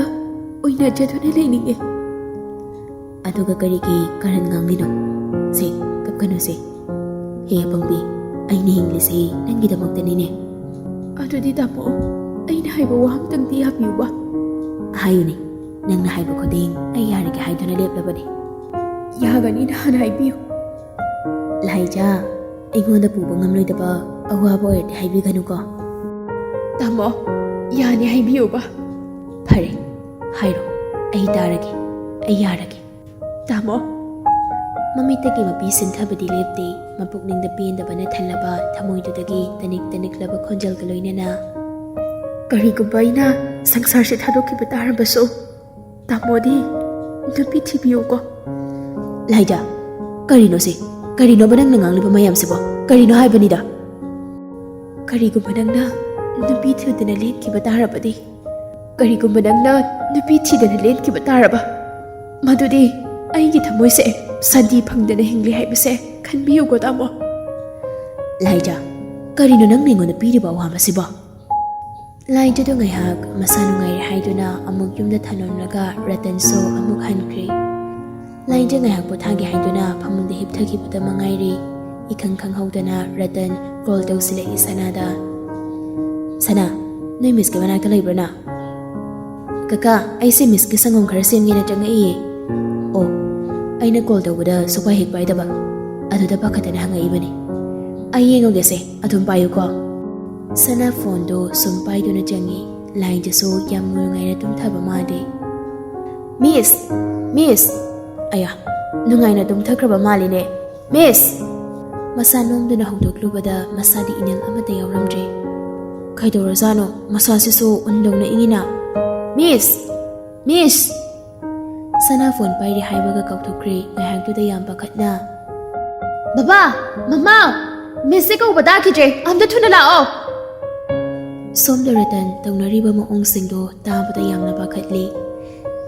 ꯑꯣꯏꯅꯖꯗꯨꯅ ꯂꯩꯅꯤꯡꯉꯦ꯫" "ꯑꯗꯨꯒ ꯀꯔꯤꯒꯤ ꯀꯔꯟ ꯉꯥꯡꯂꯤꯅꯣ? ꯁꯦ, ꯀꯞꯀꯅꯨꯁꯦ꯫ ꯍꯦ ꯑꯄꯪꯕꯤ, ꯑꯩꯅ ꯍꯤꯡꯂꯤꯁꯦ ꯅꯪꯒꯤꯗꯃꯛꯇꯅꯤꯅꯦ꯫" "ꯑꯗꯨꯗꯤ ꯇꯥꯃꯣ, ꯑꯩꯅ ꯍꯥꯏꯕ ꯋꯥ ꯑꯝꯇꯪꯗꯤ ꯌꯥꯕꯤꯌꯨꯕ꯫" "ꯍꯥꯏꯌꯨꯅꯦ, ꯅꯪꯅ ꯍꯥꯏꯕ ꯈꯨꯗꯤꯡ ꯑꯩ ꯌꯥꯔꯒꯦ ꯍꯥꯏꯗꯨꯅ ꯂꯦꯞꯂꯕꯅꯤ꯫ ꯌꯥꯒꯅꯤꯅ ꯍꯥꯟꯅ ꯍꯥꯏꯕꯤꯌꯨ꯫ ꯂꯥꯏꯖꯥ, ꯑꯩꯉꯣꯟꯗ ꯄꯨꯕ ꯉꯝꯂꯣꯏꯗꯕ ꯑꯋꯥꯕ ꯑꯣꯏꯔꯗꯤ ꯍꯥꯏꯕꯤꯒꯅꯨꯀꯣ꯫ ꯇꯥꯃꯣ, ꯌꯥꯅꯤ ꯍꯥꯏꯕꯤꯌꯨꯕ꯫ ꯐꯔꯦ, ꯍꯥꯏꯔꯣ, ꯑꯩ ꯇꯥꯔꯒꯦ, ꯑꯩ ꯌꯥꯔꯒꯦ꯫ ꯇꯥꯃꯣ꯫ ꯃꯃꯤꯠꯇꯒꯤ ꯃꯄꯤ ꯁꯤꯟꯊꯕꯗꯤ ꯂꯦꯞꯇꯦ꯫ ꯃꯄꯨꯛꯅꯤꯡꯗ ꯄꯦꯟꯗꯕꯅ ꯊꯜꯂꯕ ꯊꯃꯣꯏꯗꯨꯗꯒꯤ ꯇꯅꯤꯛ ꯇꯅꯤꯛꯂꯕ ꯈꯣꯟꯖꯦꯜꯒ ꯂꯣꯏꯅꯅ, ꯀꯔꯤꯒꯨꯝꯕ ꯑꯩꯅ ꯁꯪꯁꯥꯔꯁꯦ ꯊꯥꯗꯣꯛꯈꯤꯕ ꯇꯥꯔꯕꯁꯨ, ꯇꯥꯃꯣꯗꯤ ꯅꯨꯄꯤ ꯊꯤꯕꯤꯌꯨꯀꯣ꯫ ꯂꯥꯏꯖꯥ, ꯀꯔꯤꯅꯣ ꯁꯤ? ꯀꯔꯤꯅꯣꯕ ꯅꯪꯅ ꯉꯥꯡꯂꯤꯕ ꯃꯌꯥꯝꯁꯤꯕꯣ? ꯀꯔꯤꯅꯣ ꯍꯥꯏꯕꯅꯤꯗ? ꯀꯔꯤꯒꯨꯝꯕ ꯅꯪꯅ ꯅꯨꯄꯤ ꯊꯤꯗꯅ ꯂꯦꯟꯈꯤꯕ ꯇꯥꯔꯕꯗꯤ, ꯀꯔꯤꯒꯨꯝꯕ ꯅꯪꯅ ꯅꯨꯄꯤ ꯊꯤꯗꯅ ꯂꯦꯟꯈꯤꯕ ꯇꯥꯔꯕ, ꯃꯗꯨꯗꯤ ꯑꯩꯒꯤ ꯊꯃꯣꯏꯁꯦ ꯁꯥꯟꯇꯤ ꯐꯪꯗꯅ ꯍꯤꯡꯂꯤ ꯍꯥꯏꯕꯁꯦ ꯈꯟꯕꯤꯌꯨꯀꯣ, ꯇꯥꯃꯣ꯫ ꯂꯥꯏꯖꯥ, ꯀꯔꯤꯅꯣ ꯅꯪꯅ ꯑꯩꯉꯣꯟꯗ ꯄꯤꯔꯤꯕ ꯑꯋꯥꯕꯁꯤꯕꯣ? ꯂꯥꯏꯖꯥꯗꯨ ꯉꯥꯏꯍꯥꯛ ꯃꯁꯥ ꯅꯨꯡꯉꯥꯏꯔꯦ ꯍꯥꯏꯗꯨꯅ ꯑꯃꯨꯛ ꯌꯨꯝꯗ ꯊꯝꯂꯝꯂꯒ ꯔꯇꯟꯁꯨ ꯑꯃꯨꯛ ꯍꯟꯈ꯭ꯔꯦ꯫ ꯂꯥꯏꯖꯥ ꯉꯥꯏꯍꯥꯛ ꯄꯣꯊꯥꯒꯦ ꯍꯥꯏꯗꯨꯅ ꯐꯃꯨꯡꯗ ꯍꯤꯞꯊꯈꯤꯕꯗ ꯃꯉꯥꯏꯔꯦ, ꯏꯈꯪ ꯈꯪꯍꯧꯗꯅ ꯔꯇꯟ ꯀꯣꯜ ꯇꯧꯁꯤꯜꯂꯛꯏ ꯁꯅꯥꯗ꯫ "ꯁꯅꯥ, ꯅꯣꯏ ꯃꯤꯁꯀꯤ ꯃꯅꯥꯛꯇ ꯂꯩꯕ꯭ꯔꯥ ꯅꯪ?" "ꯀꯀꯥ, ꯑꯩꯁꯦ ꯃꯤꯁꯀꯤ ꯁꯪꯒꯣꯝ ꯈꯔ ꯁꯦꯝꯒꯦꯅ ꯆꯪꯉꯛꯏꯌꯦ꯫" "ꯑꯣ, ꯑꯩꯅ ꯀꯣꯜ ꯇꯧꯕꯗ ꯁꯨꯛꯄꯥꯏ ꯍꯦꯛ ꯄꯥꯏꯗꯕ, ꯑꯗꯨꯗ ꯄꯥꯈꯠꯇꯅ ꯍꯪꯉꯛꯏꯕꯅꯤ꯫ ꯑꯩ ꯌꯦꯡꯉꯨꯒꯦꯁꯦ, ꯑꯗꯨꯝ ꯄꯥꯏꯌꯨꯀꯣ꯫" ꯁꯅꯥ ꯐꯣꯟꯗꯨ ꯁꯨꯝ ꯄꯥꯏꯗꯨꯅ ꯆꯪꯉꯤ꯫ ꯂꯥꯏꯖꯥꯁꯨ ꯌꯥꯝ ꯅꯨꯡꯉꯥꯏꯅ ꯇꯨꯝꯊꯕ ꯃꯥꯜꯂꯤ꯫ "ꯃꯤꯁ! ꯃꯤꯁ!" ꯑꯌꯥ, ꯅꯨꯡꯉꯥꯏꯅ ꯇꯨꯝꯊꯈ꯭ꯔꯕ ꯃꯥꯜꯂꯤꯅꯦ꯫ "ꯃꯤꯁ!" ꯃꯁꯥ ꯅꯣꯝꯗꯨꯅ ꯍꯧꯗꯣꯛꯂꯨꯕꯗ ꯃꯁꯥꯗꯤ ꯏꯅꯤꯜ ꯑꯃꯠꯇ ꯌꯥꯎꯔꯝꯗ꯭ꯔꯦ꯫ ꯀꯩꯗꯧꯔꯖꯥꯠꯅꯣ? ꯃꯁꯥꯁꯤꯁꯨ ꯎꯟꯗꯧꯅ ꯏꯪꯉꯤꯅ꯫ "ꯃꯤꯁ! ꯃꯤꯁ!" ꯁꯅꯥ ꯐꯣꯟ ꯄꯥꯏꯔꯤ ꯍꯥꯏꯕꯒ ꯀꯥꯎꯊꯣꯛꯈ꯭ꯔꯦ꯫ ꯉꯥꯏꯍꯥꯛꯇꯨꯗ ꯌꯥꯝ ꯄꯥꯈꯠꯅ, "ꯕꯕꯥ! ꯃꯃꯥ! ꯃꯤꯁꯁꯦ ꯀꯧꯕ ꯇꯥꯈꯤꯗ꯭ꯔꯦ, ꯑꯝꯇ ꯊꯨꯅ ꯂꯥꯛꯑꯣ!" ꯁꯣꯝꯗ ꯔꯇꯟ ꯇꯧꯅꯔꯤꯕ ꯃꯑꯣꯡꯁꯤꯡꯗꯣ ꯇꯥꯕꯗ ꯌꯥꯝꯅ ꯄꯥꯈꯠꯂꯤ꯫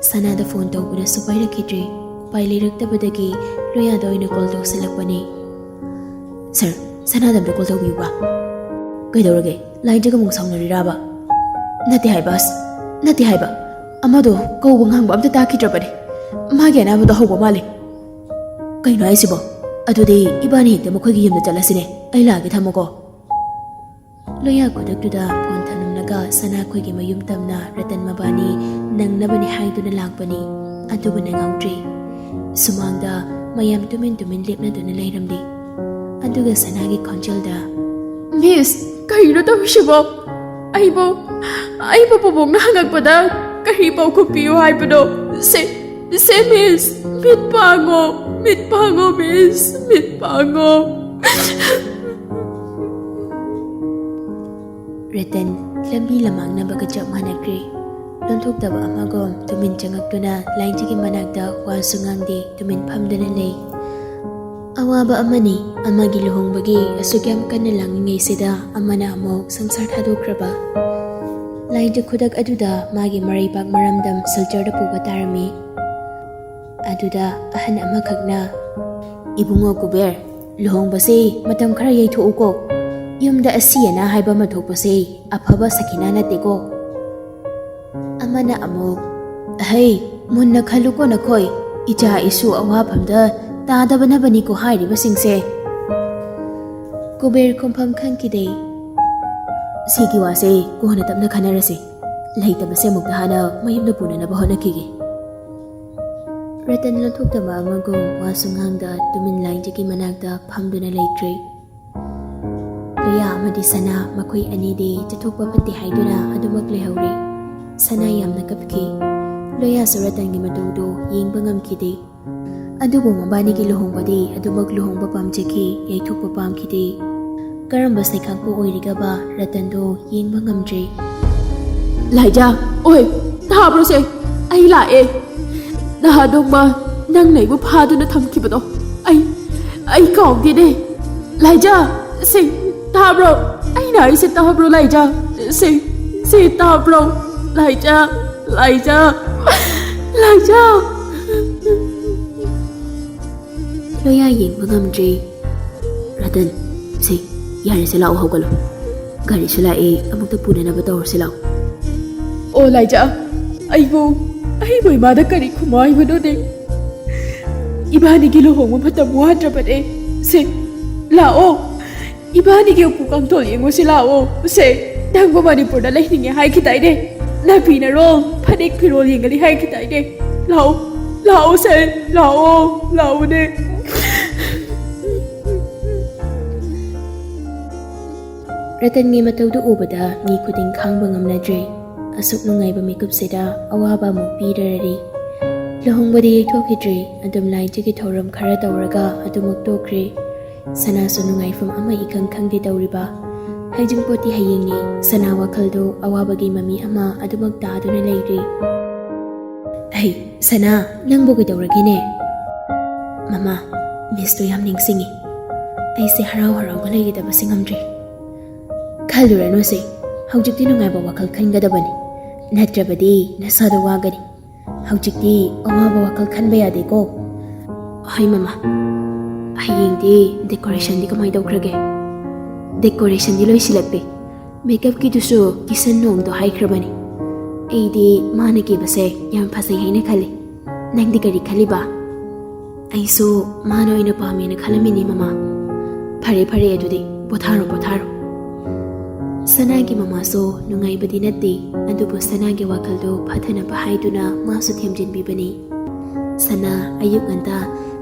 ꯁꯅꯥꯗ ꯐꯣꯟ ꯇꯧꯕꯗꯁꯨ ꯄꯥꯏꯔꯛꯈꯤꯗ꯭ꯔꯦ꯫ ꯎꯄꯥꯏ ꯂꯩꯔꯛꯇꯕꯗꯒꯤ ꯂꯣꯌꯥꯗ ꯑꯣꯏꯅ ꯀꯣꯜ ꯇꯧꯁꯤꯜꯂꯛꯄꯅꯤ꯫ "ꯁꯔ, ꯁꯅꯥꯗ ꯑꯝꯇ ꯀꯣꯜ ꯇꯧꯕꯤꯌꯨꯕ꯫" "ꯀꯩꯗꯧꯔꯒꯦ? ꯂꯥꯏꯖꯥꯒ ꯑꯃꯨꯛ ꯁꯥꯎꯅꯔꯤꯔꯕ?" "ꯅꯠꯇꯦ ꯍꯥꯏꯕ, ꯑꯁ, ꯅꯠꯇꯦ ꯍꯥꯏꯕ꯫ ꯑꯃꯗꯣ ꯀꯧꯕ ꯉꯥꯡꯕ ꯑꯝꯇ ꯇꯥꯈꯤꯗ꯭ꯔꯕꯅꯦ꯫ ꯃꯥꯒꯤ ꯑꯅꯥꯕꯗꯣ ꯍꯧꯕ ꯃꯥꯜꯂꯦ꯫" "ꯀꯩꯅꯣ ꯍꯥꯏꯁꯤꯕꯣ? ꯑꯗꯨꯗꯤ ꯏꯕꯥꯅꯤ ꯍꯦꯛꯇ ꯃꯈꯣꯏꯒꯤ ꯌꯨꯝꯗ ꯆꯠꯂꯁꯤꯅꯦ꯫ ꯑꯩ ꯂꯥꯛꯑꯒꯦ, ꯊꯝꯃꯣꯀꯣ꯫" ꯂꯣꯌꯥ ꯈꯨꯗꯛꯇꯨꯗ ꯐꯣꯟ ꯊꯝꯂꯝꯂꯒ ꯁꯅꯥꯈꯣꯏꯒꯤ ꯃꯌꯨꯝ ꯇꯝꯅ ꯔꯇꯟ ꯃꯕꯥꯅꯤ ꯅꯪꯅꯕꯅꯤ ꯍꯥꯏꯗꯨꯅ ꯂꯥꯛꯄꯅꯤ꯫ ꯑꯗꯨꯕꯨ ꯅꯪꯍꯧꯗ꯭ꯔꯦ꯫ ꯁꯨꯃꯥꯡꯗ ꯃꯌꯥꯝ ꯇꯨꯃꯤꯟ ꯇꯨꯃꯤꯟ ꯂꯦꯞꯅꯗꯨꯅ ꯂꯩꯔꯝꯂꯤ꯫ ꯑꯗꯨꯒ ꯁꯅꯥꯒꯤ ꯈꯣꯟꯖꯦꯜꯗ, "ꯃꯤꯁ, ꯀꯩꯅꯣ ꯇꯧꯔꯤꯁꯤꯕꯣ? ꯑꯩꯕꯨ, ꯑꯩꯕꯨ ꯄꯨꯕꯣꯛꯅ ꯍꯪꯉꯛꯄꯗ ꯀꯔꯤ ꯄꯥꯎꯈꯨꯝ ꯄꯤꯌꯨ ꯍꯥꯏꯕꯅꯣ? ꯁꯦ, ꯁꯦ ꯃꯤꯁ, ꯃꯤꯠ ꯄꯥꯡꯉꯣ, ꯃꯤꯠ ꯄꯥꯡꯉꯣ ꯃꯤꯁ, ꯃꯤꯠ ꯄꯥꯡꯉꯣ꯫" ꯔꯇꯟ ꯂꯝꯕꯤ ꯂꯃꯥꯡꯅꯕꯒ ꯆꯞ ꯃꯥꯟꯅꯈ꯭ꯔꯦ꯫ ꯂꯣꯟꯊꯣꯛꯇꯕ ꯑꯃꯒꯨꯝ ꯇꯨꯃꯤꯟ ꯆꯪꯉꯛꯇꯨꯅ ꯂꯥꯏꯖꯒꯤ ꯃꯅꯥꯛꯇ ꯋꯥꯁꯨ ꯉꯥꯡꯗꯦ, ꯇꯨꯃꯤꯟ ꯐꯝꯗꯨꯅ ꯂꯩ꯫ ꯑꯋꯥꯕ ꯑꯃꯅꯤ, ꯑꯃꯒꯤ ꯂꯨꯍꯣꯡꯕꯒꯤ ꯑꯁꯨꯛ ꯌꯥꯝ ꯀꯟꯅ ꯂꯥꯡꯂꯤꯉꯩꯁꯤꯗ ꯑꯃꯅ ꯑꯃꯨꯛ ꯁꯪꯁꯥꯔ ꯊꯥꯗꯣꯛꯈ꯭ꯔꯕ꯫ ꯂꯥꯏꯖ ꯈꯨꯗꯛ ꯑꯗꯨꯗ ꯃꯥꯒꯤ ꯃꯔꯩꯕꯥꯛ ꯃꯔꯝꯗꯝ ꯁꯤꯜꯆꯔꯗ ꯄꯨꯕ ꯇꯥꯔꯝꯃꯤ꯫ ꯑꯗꯨꯗ ꯑꯍꯟ ꯑꯃꯈꯛꯅ, "ꯏꯕꯨꯡꯉꯣ ꯀꯨꯕꯦꯔ, ꯂꯨꯍꯣꯡꯕꯁꯦ ꯃꯇꯝ ꯈꯔ ꯌꯩꯊꯣꯛꯎꯀꯣ꯫ ꯌꯨꯝꯗ ꯑꯁꯤ ꯑꯅꯥ ꯍꯥꯏꯕ ꯑꯃ ꯊꯣꯛꯄꯁꯦ ꯑꯐꯕ ꯁꯈꯤꯅꯥ ꯅꯠꯇꯦꯀꯣ꯫" ꯑꯃꯅ ꯑꯃꯨꯛ, "ꯑꯍꯩ, ꯃꯨꯟꯅ ꯈꯜꯂꯨꯀꯣ ꯅꯈꯣꯏ, ꯏꯆꯥ ꯏꯁꯨ ꯑꯋꯥꯐꯝꯗ ꯇꯥꯗꯕꯅꯕꯅꯤꯀꯣ ꯍꯥꯏꯔꯤꯕꯁꯤꯡꯁꯦ꯫" ꯀꯨꯕꯦꯔ ꯈꯨꯝꯐꯝ ꯈꯪꯈꯤꯗꯦ꯫ "ꯁꯤꯒꯤ ꯋꯥꯁꯦ ꯀꯣꯟꯅ ꯇꯞꯅ ꯈꯟꯅꯔꯁꯤ꯫ ꯂꯩꯇꯕꯁꯦ ꯑꯃꯨꯛꯇ ꯍꯥꯟꯅ ꯃꯌꯨꯝꯗ ꯄꯨꯅꯅꯕ ꯍꯣꯠꯅꯈꯤꯒꯦ꯫" ꯔꯇꯟ ꯂꯣꯟꯊꯣꯛꯇꯕ ꯑꯃꯒꯨꯝ ꯋꯥꯁꯨ ꯉꯥꯡꯗ ꯇꯨꯃꯤꯟ ꯂꯥꯏꯖꯒꯤ ꯃꯅꯥꯛꯇ ꯐꯝꯗꯨꯅ ꯂꯩꯈ꯭ꯔꯦ꯫ ꯂꯣꯌꯥ ꯑꯃꯗꯤ ꯁꯅꯥ ꯃꯈꯣꯏ ꯑꯅꯤꯗꯤ ꯆꯠꯊꯣꯛꯄ ꯐꯠꯇꯦ ꯍꯥꯏꯗꯨꯅ ꯑꯗꯨꯃꯛ ꯂꯩꯍꯧꯔꯦ꯫ ꯁꯅꯥ ꯌꯥꯝꯅ ꯀꯞꯈꯤ꯫ ꯂꯣꯌꯥꯁꯨ ꯔꯇꯟꯒꯤ ꯃꯇꯧꯗꯨ ꯌꯦꯡꯕ ꯉꯝꯈꯤꯗꯦ꯫ ꯑꯗꯨꯕꯨ ꯃꯕꯥꯅꯤꯒꯤ ꯂꯨꯍꯣꯡꯕꯗꯤ ꯑꯗꯨꯃꯛ ꯂꯨꯍꯣꯡꯕ ꯄꯥꯝꯖꯈꯤ, ꯌꯩꯊꯣꯛꯄ ꯄꯥꯝꯈꯤꯗꯦ꯫ ꯀꯔꯝꯕ ꯁꯩꯈꯥꯛꯄꯨ ꯑꯣꯏꯔꯤꯒꯕ ꯔꯇꯟꯗꯣ ꯌꯦꯡꯕ ꯉꯝꯗ꯭ꯔꯦ꯫ "ꯂꯥꯏꯖꯥ, ꯑꯣꯏ, ꯇꯥꯕ꯭ꯔꯣ ꯁꯦ? ꯑꯩ ꯂꯥꯛꯑꯦ꯫ ꯅꯍꯥꯟ ꯅꯣꯡꯃ ꯅꯪꯅ ꯑꯩꯕꯨ ꯐꯥꯗꯨꯅ ꯊꯝꯈꯤꯕꯗꯣ ꯑꯩ, ꯑꯩ ꯀꯥꯎꯗꯦꯅꯦ꯫ ꯂꯥꯏꯖꯥ, ꯁꯦ, ꯇꯥꯕ꯭ꯔꯣ? ꯑꯩꯅ ꯍꯥꯏꯁꯦ ꯇꯥꯕ꯭ꯔꯣ ꯂꯥꯏꯖꯥ? ꯁꯦ, ꯁꯦ ꯇꯥꯕ꯭ꯔꯣ? ꯂꯥꯏꯖꯥ, ꯂꯥꯏꯖꯥ, ꯂꯥꯏꯖꯥ꯫" ꯂꯣꯌꯥ ꯌꯦꯡꯕ ꯉꯝꯗ꯭ꯔꯦ꯫ "ꯔꯇꯟ, ꯁꯦ, ꯌꯥꯔꯦꯁꯦ, ꯂꯥꯛꯑꯣ, ꯍꯧꯒꯠꯂꯣ꯫ ꯒꯥꯔꯤꯁꯨ ꯂꯥꯛꯑꯦ, ꯑꯃꯨꯛꯇ ꯄꯨꯅꯅꯕ ꯇꯧꯔꯁꯤ ꯂꯥꯛꯑꯣ꯫" "ꯑꯣ ꯂꯥꯏꯖꯥ, ꯑꯩꯕꯨ, ꯑꯩꯕꯨ ꯏꯃꯥꯗ ꯀꯔꯤ ꯈꯨꯝꯃꯣ ꯍꯥꯏꯕꯅꯣꯅꯦ? ꯏꯕꯥꯅꯤꯒꯤ ꯂꯨꯍꯣꯡꯕ ꯃꯇꯝ ꯋꯥꯠꯇ꯭ꯔꯕꯅꯦ꯫ ꯁꯦ, ꯂꯥꯛꯑꯣ, ꯏꯕꯥꯅꯤꯒꯤ ꯎꯄꯨ ꯀꯥꯡꯊꯣꯜ ꯌꯦꯡꯉꯨꯁꯤ ꯂꯥꯛꯑꯣ, ꯁꯦ꯫" ꯅꯪꯕꯨ ꯃꯅꯤꯄꯨꯔꯗ ꯂꯩꯅꯤꯡꯉꯦ ꯍꯥꯏꯈꯤꯗꯥꯏꯅꯦ? ꯅꯥꯄꯤꯅꯔꯣ? ꯐꯅꯦꯛ ꯐꯤꯔꯣꯜ ꯌꯦꯡꯒꯅꯤ ꯍꯥꯏꯈꯤꯗꯥꯏꯅꯦ? ꯂꯥꯛꯑꯣ, ꯂꯥꯛꯑꯣꯁꯦ, ꯂꯥꯛꯑꯣ, ꯂꯥꯛꯑꯣꯅꯦ꯫ ꯔꯇꯟꯒꯤ ꯃꯇꯧꯗꯨ ꯎꯕꯗ ꯃꯤ ꯈꯨꯗꯤꯡ ꯈꯥꯡꯕ ꯉꯝꯅꯗ꯭ꯔꯦ꯫ ꯑꯁꯨꯛ ꯅꯨꯡꯉꯥꯏꯕ ꯃꯤꯀꯨꯞꯁꯤꯗ ꯑꯋꯥꯕ ꯑꯃꯨꯛ ꯄꯤꯔꯔꯤ꯫ ꯂꯨꯍꯣꯡꯕꯗꯤ ꯌꯩꯊꯣꯛꯈꯤꯗ꯭ꯔꯦ, ꯑꯗꯨꯝ ꯂꯥꯏꯖꯒꯤ ꯊꯧꯔꯝ ꯈꯔ ꯇꯧꯔꯒ ꯑꯗꯨꯃꯛ ꯇꯣꯛꯈ꯭ꯔꯦ꯫ ꯁꯅꯥꯁꯨ ꯅꯨꯡꯉꯥꯏꯐꯝ ꯑꯃ ꯏꯈꯪ ꯈꯪꯗꯦ ꯇꯧꯔꯤꯕ꯫ ꯍꯩꯖꯤꯡꯄꯣꯠꯇꯤ ꯍꯌꯦꯡꯅꯤ꯫ ꯁꯅꯥ ꯋꯥꯈꯜꯗꯨ ꯑꯋꯥꯕꯒꯤ ꯃꯃꯤ ꯑꯃ ꯑꯗꯨꯃꯛ ꯇꯥꯗꯨꯅ ꯂꯩꯔꯤ꯫ ꯑꯩ, ꯁꯅꯥ, ꯅꯪꯕꯨ ꯀꯩꯗꯧꯔꯒꯦꯅꯦ? ꯃꯃꯥ, ꯃꯤꯁꯇꯣ ꯌꯥꯝ ꯅꯤꯡꯁꯤꯡꯉꯤ꯫ ꯑꯩꯁꯦ ꯍꯔꯥꯎ ꯍꯔꯥꯎꯒ ꯂꯩꯒꯗꯕꯁꯦ ꯉꯝꯗ꯭ꯔꯦ꯫ ꯈꯜꯂꯨꯔꯅꯨꯁꯦ, ꯍꯧꯖꯤꯛꯇꯤ ꯅꯨꯡꯉꯥꯏꯕ ꯋꯥꯈꯜ ꯈꯟꯒꯗꯕꯅꯤ, ꯅꯠꯇ꯭ꯔꯕꯗꯤ ꯅꯁꯥꯗꯣ ꯋꯥꯒꯅꯤ꯫ ꯍꯧꯖꯤꯛꯇꯤ ꯑꯋꯥꯕ ꯋꯥꯈꯜ ꯈꯟꯕ ꯌꯥꯗꯦꯀꯣ꯫ ꯍꯣꯏ ꯃꯃꯥ, ꯍꯌꯦꯡꯗꯤ ꯗꯦꯀꯣꯔꯦꯁꯟꯗꯤ ꯀꯃꯥꯏ ꯇꯧꯈ꯭ꯔꯒꯦ? ꯗꯦꯀꯣꯔꯦꯁꯟꯗꯤ ꯂꯣꯏꯁꯤꯜꯂꯛꯂꯦ꯫ ꯃꯦꯀꯞꯀꯤꯗꯨꯁꯨ ꯀꯤꯁꯟ ꯅꯣꯡꯗꯣ ꯍꯥꯏꯈ꯭ꯔꯕꯅꯤ꯫ ꯑꯩꯗꯤ ꯃꯥꯅ ꯀꯦꯕꯁꯦ ꯌꯥꯝ ꯐꯖꯩ ꯍꯥꯏꯅ ꯈꯜꯂꯤ꯫ ꯅꯪꯗꯤ ꯀꯔꯤ ꯈꯜꯂꯤꯕ? ꯑꯩꯁꯨ ꯃꯥꯅ ꯑꯣꯏꯅ ꯄꯥꯝꯃꯦꯅ ꯈꯜꯂꯝꯃꯤꯅꯦ ꯃꯃꯥ꯫ ꯐꯔꯦ ꯐꯔꯦ, ꯑꯗꯨꯗꯤ ꯄꯣꯊꯥꯔꯣ, ꯄꯣꯊꯥꯔꯣ꯫ ꯁꯅꯥꯒꯤ ꯃꯃꯥꯁꯨ ꯅꯨꯡꯉꯥꯏꯕꯗꯤ ꯅꯠꯇꯦ, ꯑꯗꯨꯕꯨ ꯁꯅꯥꯒꯤ ꯋꯥꯈꯜꯗꯣ ꯐꯊꯅꯕ ꯍꯥꯏꯗꯨꯅ ꯃꯥꯁꯨ ꯊꯦꯝꯖꯤꯟꯕꯤꯕꯅꯤ꯫ ꯁꯅꯥ ꯑꯌꯨꯛ ꯉꯟꯇꯥ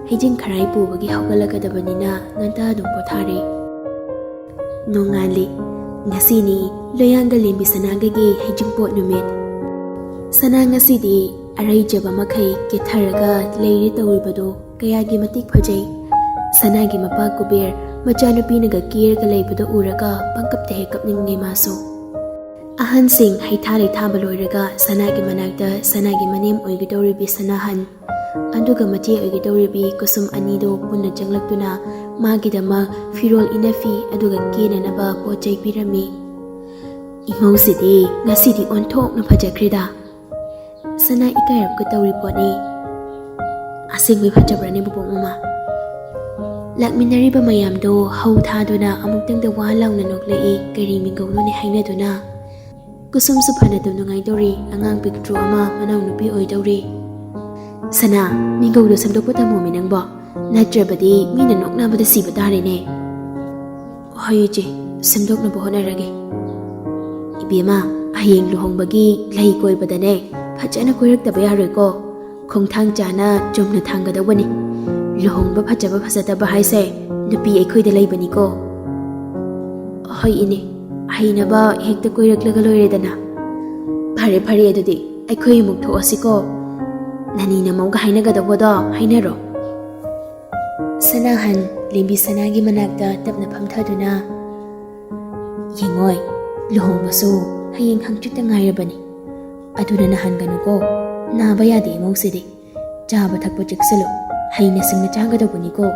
ꯍꯩꯖꯤꯡ ꯈꯔꯥꯏ ꯄꯨꯕꯒꯤ ꯍꯧꯒꯠꯂꯛꯀꯗꯕꯅꯤꯅ ꯉꯟꯇꯥ ꯑꯗꯨꯝ ꯄꯣꯊꯥꯔꯦ꯫ ꯅꯣꯡꯉꯥꯜꯂꯤ꯫ ꯉꯁꯤꯅꯤ ꯂꯣꯌꯥꯡꯒ ꯂꯦꯝꯕꯤ ꯁꯅꯥꯒꯒꯤ ꯍꯩꯖꯤꯡꯄꯣꯠ ꯅꯨꯃꯤꯠ꯫ ꯁꯅꯥ ꯉꯁꯤꯗꯤ ꯑꯔꯩꯖꯕ ꯃꯈꯩ ꯀꯦꯊꯔꯒ ꯂꯩꯔꯦ ꯇꯧꯔꯤꯕꯗꯣ ꯀꯌꯥꯒꯤ ꯃꯇꯤꯛ ꯐꯖꯩ꯫ ꯁꯅꯥꯒꯤ ꯃꯄꯥ ꯀꯨꯕꯦꯔ ꯃꯆꯥꯅꯨꯄꯤꯅꯒ ꯀꯦꯔꯒ ꯂꯩꯕꯗꯣ ꯎꯔꯒ ꯄꯪꯀꯞꯇ ꯍꯦꯛ ꯀꯞꯅꯤꯡꯉꯦ ꯃꯥꯁꯨ꯫ ꯑꯍꯟꯁꯤꯡ ꯍꯩꯊꯥ ꯂꯩꯊꯥꯕ ꯂꯣꯏꯔꯒ ꯁꯅꯥꯒꯤ ꯃꯅꯥꯛꯇ ꯁꯅꯥꯒꯤ ꯃꯅꯦꯝ ꯑꯣꯏꯒꯗꯧꯔꯤꯕꯤ ꯁꯅꯥꯍꯟ ꯑꯗꯨꯒ ꯃꯆꯦ ꯑꯣꯏꯒꯗꯧꯔꯤꯕꯤ ꯀꯨꯁꯨꯝ ꯑꯅꯤꯗꯣ ꯄꯨꯟꯅ ꯆꯪꯂꯛꯇꯨꯅ ꯃꯥꯒꯤꯗꯃꯛ ꯐꯤꯔꯣꯜ ꯏꯅꯐꯤ ꯑꯗꯨꯒ ꯀꯦꯅꯅꯕ ꯄꯣꯠ ꯆꯩ ꯄꯤꯔꯝꯃꯤ꯫ ꯏꯃꯧꯁꯤꯗꯤ ꯉꯁꯤꯗꯤ ꯑꯣꯟꯊꯣꯛꯅ ꯐꯖꯈ꯭ꯔꯦꯗ꯫ ꯁꯅꯥ ꯏꯀꯥꯏꯔꯞꯀ ꯇꯧꯔꯤ ꯄꯣꯠꯅꯤ꯫ ꯑꯁꯦꯡꯕꯩ ꯐꯖꯕ꯭ꯔꯅꯦ ꯕꯣꯕꯣꯛ ꯃꯃꯥ? ꯂꯥꯛꯃꯤꯟꯅꯔꯤꯕ ꯃꯌꯥꯝꯗꯣ ꯍꯧ ꯊꯥꯗꯨꯅ ꯑꯃꯨꯛꯇꯪꯗ ꯋꯥ ꯂꯥꯎꯅ ꯅꯣꯛꯂꯛꯏ, ꯀꯔꯤ ꯃꯤꯡꯒꯧꯅꯣꯅꯦ ꯍꯥꯏꯅꯗꯨꯅ꯫ ꯀꯨꯁꯨꯝꯁꯨ ꯐꯅ ꯇꯧ ꯅꯨꯡꯉꯥꯏꯗꯧꯔꯤ, ꯑꯉꯥꯡ ꯄꯤꯛꯇ꯭ꯔꯨ ꯑꯃ ꯃꯅꯥꯎꯅꯨꯄꯤ ꯑꯣꯏꯗꯧꯔꯤ꯫ ꯁꯅꯥ, ꯃꯤꯡꯒꯧꯗꯣ ꯁꯦꯝꯗꯣꯛꯄ ꯇꯝꯃꯣꯃꯤ ꯅꯪꯕꯣ, ꯅꯠꯇ꯭ꯔꯕꯗꯤ ꯃꯤꯅ ꯅꯣꯛꯅꯕꯗ ꯁꯤꯕ ꯇꯥꯔꯦꯅꯦ꯫ ꯍꯣꯏ ꯏꯆꯦ, ꯁꯦꯝꯗꯣꯛꯅꯕ ꯍꯣꯠꯅꯔꯒꯦ꯫ ꯏꯕꯦꯝꯃ, ꯍꯌꯦꯡ ꯂꯨꯍꯣꯡꯕꯒꯤ ꯂꯩ ꯀꯣꯏꯕꯗꯅꯦ, ꯐꯖꯅ ꯀꯣꯏꯔꯛꯇꯕ ꯌꯥꯔꯣꯏꯀꯣ꯫ ꯈꯣꯡꯊꯥꯡ ꯆꯥꯅ ꯆꯨꯝꯅ ꯊꯥꯡꯒꯗꯧꯕꯅꯤ꯫ ꯂꯨꯍꯣꯡꯕ ꯐꯖꯕ ꯐꯖꯗꯕ ꯍꯥꯏꯁꯦ ꯅꯨꯄꯤ ꯑꯩꯈꯣꯏꯗ ꯂꯩꯕꯅꯤꯀꯣ꯫ ꯍꯣꯏ ꯏꯅꯦ, ꯍꯩꯅꯕ ꯍꯦꯛꯇ ꯀꯣꯏꯔꯛꯂꯒ ꯂꯣꯏꯔꯦꯗꯅ꯫ ꯐꯔꯦ ꯐꯔꯦ, ꯑꯗꯨꯗꯤ ꯑꯩꯈꯣꯏ ꯑꯃꯨꯛ ꯊꯣꯛꯑꯁꯤꯀꯣ꯫ ꯅꯅꯤ ꯅꯃꯧꯒ ꯍꯥꯏꯅꯒꯗꯧꯕꯗꯣ ꯍꯥꯏꯅꯔꯣ꯫ ꯁꯅꯥꯍꯟ ꯂꯦꯝꯕꯤ ꯁꯅꯥꯒꯤ ꯃꯅꯥꯛꯇ ꯇꯞꯅ ꯐꯝꯊꯗꯨꯅ, "ꯌꯦꯡꯉꯣꯏ, ꯂꯨꯍꯣꯡꯕꯁꯨ ꯍꯌꯦꯡ ꯍꯪꯆꯤꯠꯇ ꯉꯥꯏꯔꯕꯅꯤ꯫ ꯑꯗꯨꯅ ꯅꯥꯍꯟꯒꯅꯨꯀꯣ, ꯅꯥꯕ ꯌꯥꯗꯦ ꯏꯃꯧꯁꯤꯗꯤ꯫ ꯆꯥꯕ ꯊꯛꯄ ꯆꯦꯛꯁꯤꯜꯂꯨ, ꯍꯩꯅ ꯁꯤꯡꯅ ꯆꯥꯒꯗꯧꯕꯅꯤꯀꯣ꯫"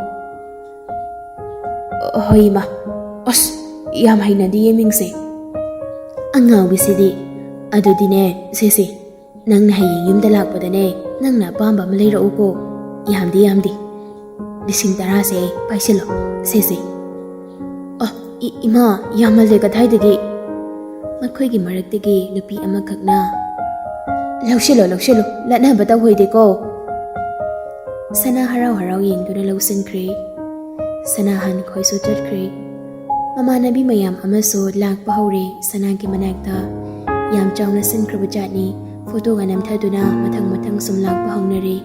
"ꯍꯣꯏ ꯏꯃꯥ꯫ ꯑꯁ, ꯌꯥꯝ ꯍꯩꯅꯗꯤꯌꯦ ꯃꯤꯡꯁꯦ꯫ ꯑꯉꯥꯎꯕꯤꯁꯤꯗꯤ꯫ ꯑꯗꯨꯗꯤꯅꯦ, ꯁꯦꯁꯦ, ꯅꯪꯅ ꯍꯌꯦꯡ ꯌꯨꯝꯗ ꯂꯥꯛꯄꯗꯅꯦ, ꯅꯪꯅ ꯑꯄꯥꯝꯕ ꯑꯃ ꯂꯩꯔꯛꯎꯀꯣ꯫ ꯌꯥꯝꯗꯤ ꯌꯥꯝꯗꯤ꯫ ꯂꯤꯁꯤꯡ ꯇꯔꯥꯁꯦ ꯄꯥꯏꯁꯤꯜꯂꯣ, ꯁꯦꯁꯦ꯫" "ꯑ, ꯏ-, ꯏꯃꯥ, ꯌꯥꯝꯃꯜꯂꯦ ꯀꯗꯥꯏꯗꯒꯤ?" ꯃꯈꯣꯏꯒꯤ ꯃꯔꯛꯇꯒꯤ ꯅꯨꯄꯤ ꯑꯃꯈꯛꯅ, "ꯂꯧꯁꯤꯜꯂꯣ, ꯂꯧꯁꯤꯜꯂꯣ, ꯂꯠꯅꯕ ꯇꯧꯍꯣꯏꯗꯦꯀꯣ꯫" ꯁꯅꯥ ꯍꯔꯥꯎ ꯍꯔꯥꯎ ꯌꯦꯡꯗꯨꯅ ꯂꯧꯁꯤꯟꯈ꯭ꯔꯦ꯫ ꯁꯅꯥꯍꯟ ꯈꯣꯏꯁꯨ ꯆꯠꯈ꯭ꯔꯦ꯫ ꯃꯃꯥꯟꯅꯕꯤ ꯃꯌꯥꯝ ꯑꯃꯁꯨ ꯂꯥꯛꯄ ꯍꯧꯔꯦ ꯁꯅꯥꯒꯤ ꯃꯅꯥꯛꯇ꯫ ꯌꯥꯝ ꯆꯥꯎꯅ ꯁꯤꯟꯈ꯭ꯔꯕ ꯖꯥꯠꯅꯤ꯫ ꯐꯣꯇꯣꯒ ꯅꯝꯊꯗꯨꯅ ꯃꯊꯪ ꯃꯊꯪ ꯁꯨꯝ ꯂꯥꯛꯄ ꯍꯧꯅꯔꯦ꯫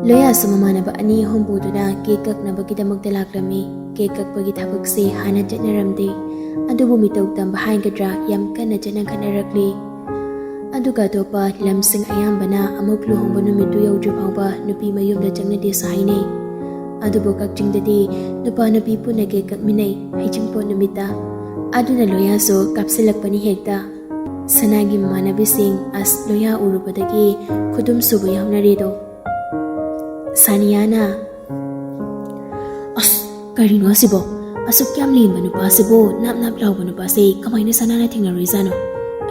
ꯂꯣꯌꯥꯁꯨ ꯃꯃꯥꯟꯅꯕ ꯑꯅꯤ ꯑꯍꯨꯝ ꯄꯨꯗꯨꯅ ꯀꯦꯛ ꯀꯛꯅꯕꯒꯤꯗꯃꯛꯇ ꯂꯥꯛꯂꯝꯃꯤ꯫ ꯀꯦꯛ ꯀꯛꯄꯒꯤ ꯊꯕꯛꯁꯦ ꯍꯥꯟꯅ ꯆꯠꯅꯔꯝꯗꯦ, ꯑꯗꯨꯕꯨ ꯃꯤꯇꯧ ꯇꯝꯕ ꯍꯥꯏꯒꯗ꯭ꯔꯥ, ꯌꯥꯝ ꯀꯟꯅ ꯆꯠꯅꯈꯠꯅꯔꯛꯂꯤ꯫ ꯑꯗꯨꯒ ꯑꯇꯣꯞꯄ ꯂꯝꯁꯤꯡ ꯑꯌꯥꯝꯕꯅ ꯑꯃꯨꯛ ꯂꯨꯍꯣꯡꯕ ꯅꯨꯃꯤꯠꯇꯨ ꯌꯧꯗ꯭ꯔꯤ ꯐꯥꯎꯕ ꯅꯨꯄꯤ ꯃꯌꯨꯝꯗ ꯆꯪꯅꯗꯦꯁꯨ ꯍꯥꯏꯅꯩ꯫ ꯑꯗꯨꯕꯨ ꯀꯛꯆꯤꯡꯗꯗꯤ ꯅꯨꯄꯥ ꯅꯨꯄꯤ ꯄꯨꯟꯅ ꯀꯦꯛ ꯀꯛꯃꯤꯟꯅꯩ ꯍꯩꯖꯤꯡꯄꯣꯠ ꯅꯨꯃꯤꯠꯇ꯫ ꯑꯗꯨꯅ ꯂꯣꯌꯥꯁꯨ ꯀꯥꯞꯁꯤꯜꯂꯛꯄꯅꯤ ꯍꯦꯛꯇ꯫ ꯁꯅꯥꯒꯤ ꯃꯃꯥꯟꯅꯕꯤꯁꯤꯡ ꯑꯁ ꯂꯣꯌꯥ ꯎꯔꯨꯕꯗꯒꯤ ꯈꯨꯗꯨꯝ ꯁꯨꯕ ꯌꯥꯎꯅꯔꯦꯗꯣ꯫ ꯁꯥꯅꯤꯌꯥꯅ, "ꯑꯁ, ꯀꯔꯤꯅꯣ ꯑꯁꯤꯕꯣ? ꯑꯁꯨꯛ ꯌꯥꯝ ꯂꯦꯝꯕ ꯅꯨꯄꯥꯁꯤꯕꯨ, ꯅꯥꯞ ꯅꯥꯞ ꯂꯥꯎꯕ ꯅꯨꯄꯥꯁꯦ ꯀꯃꯥꯏꯅ ꯁꯅꯥꯅ ꯊꯦꯡꯅꯔꯨꯏꯖꯥꯠꯅꯣ?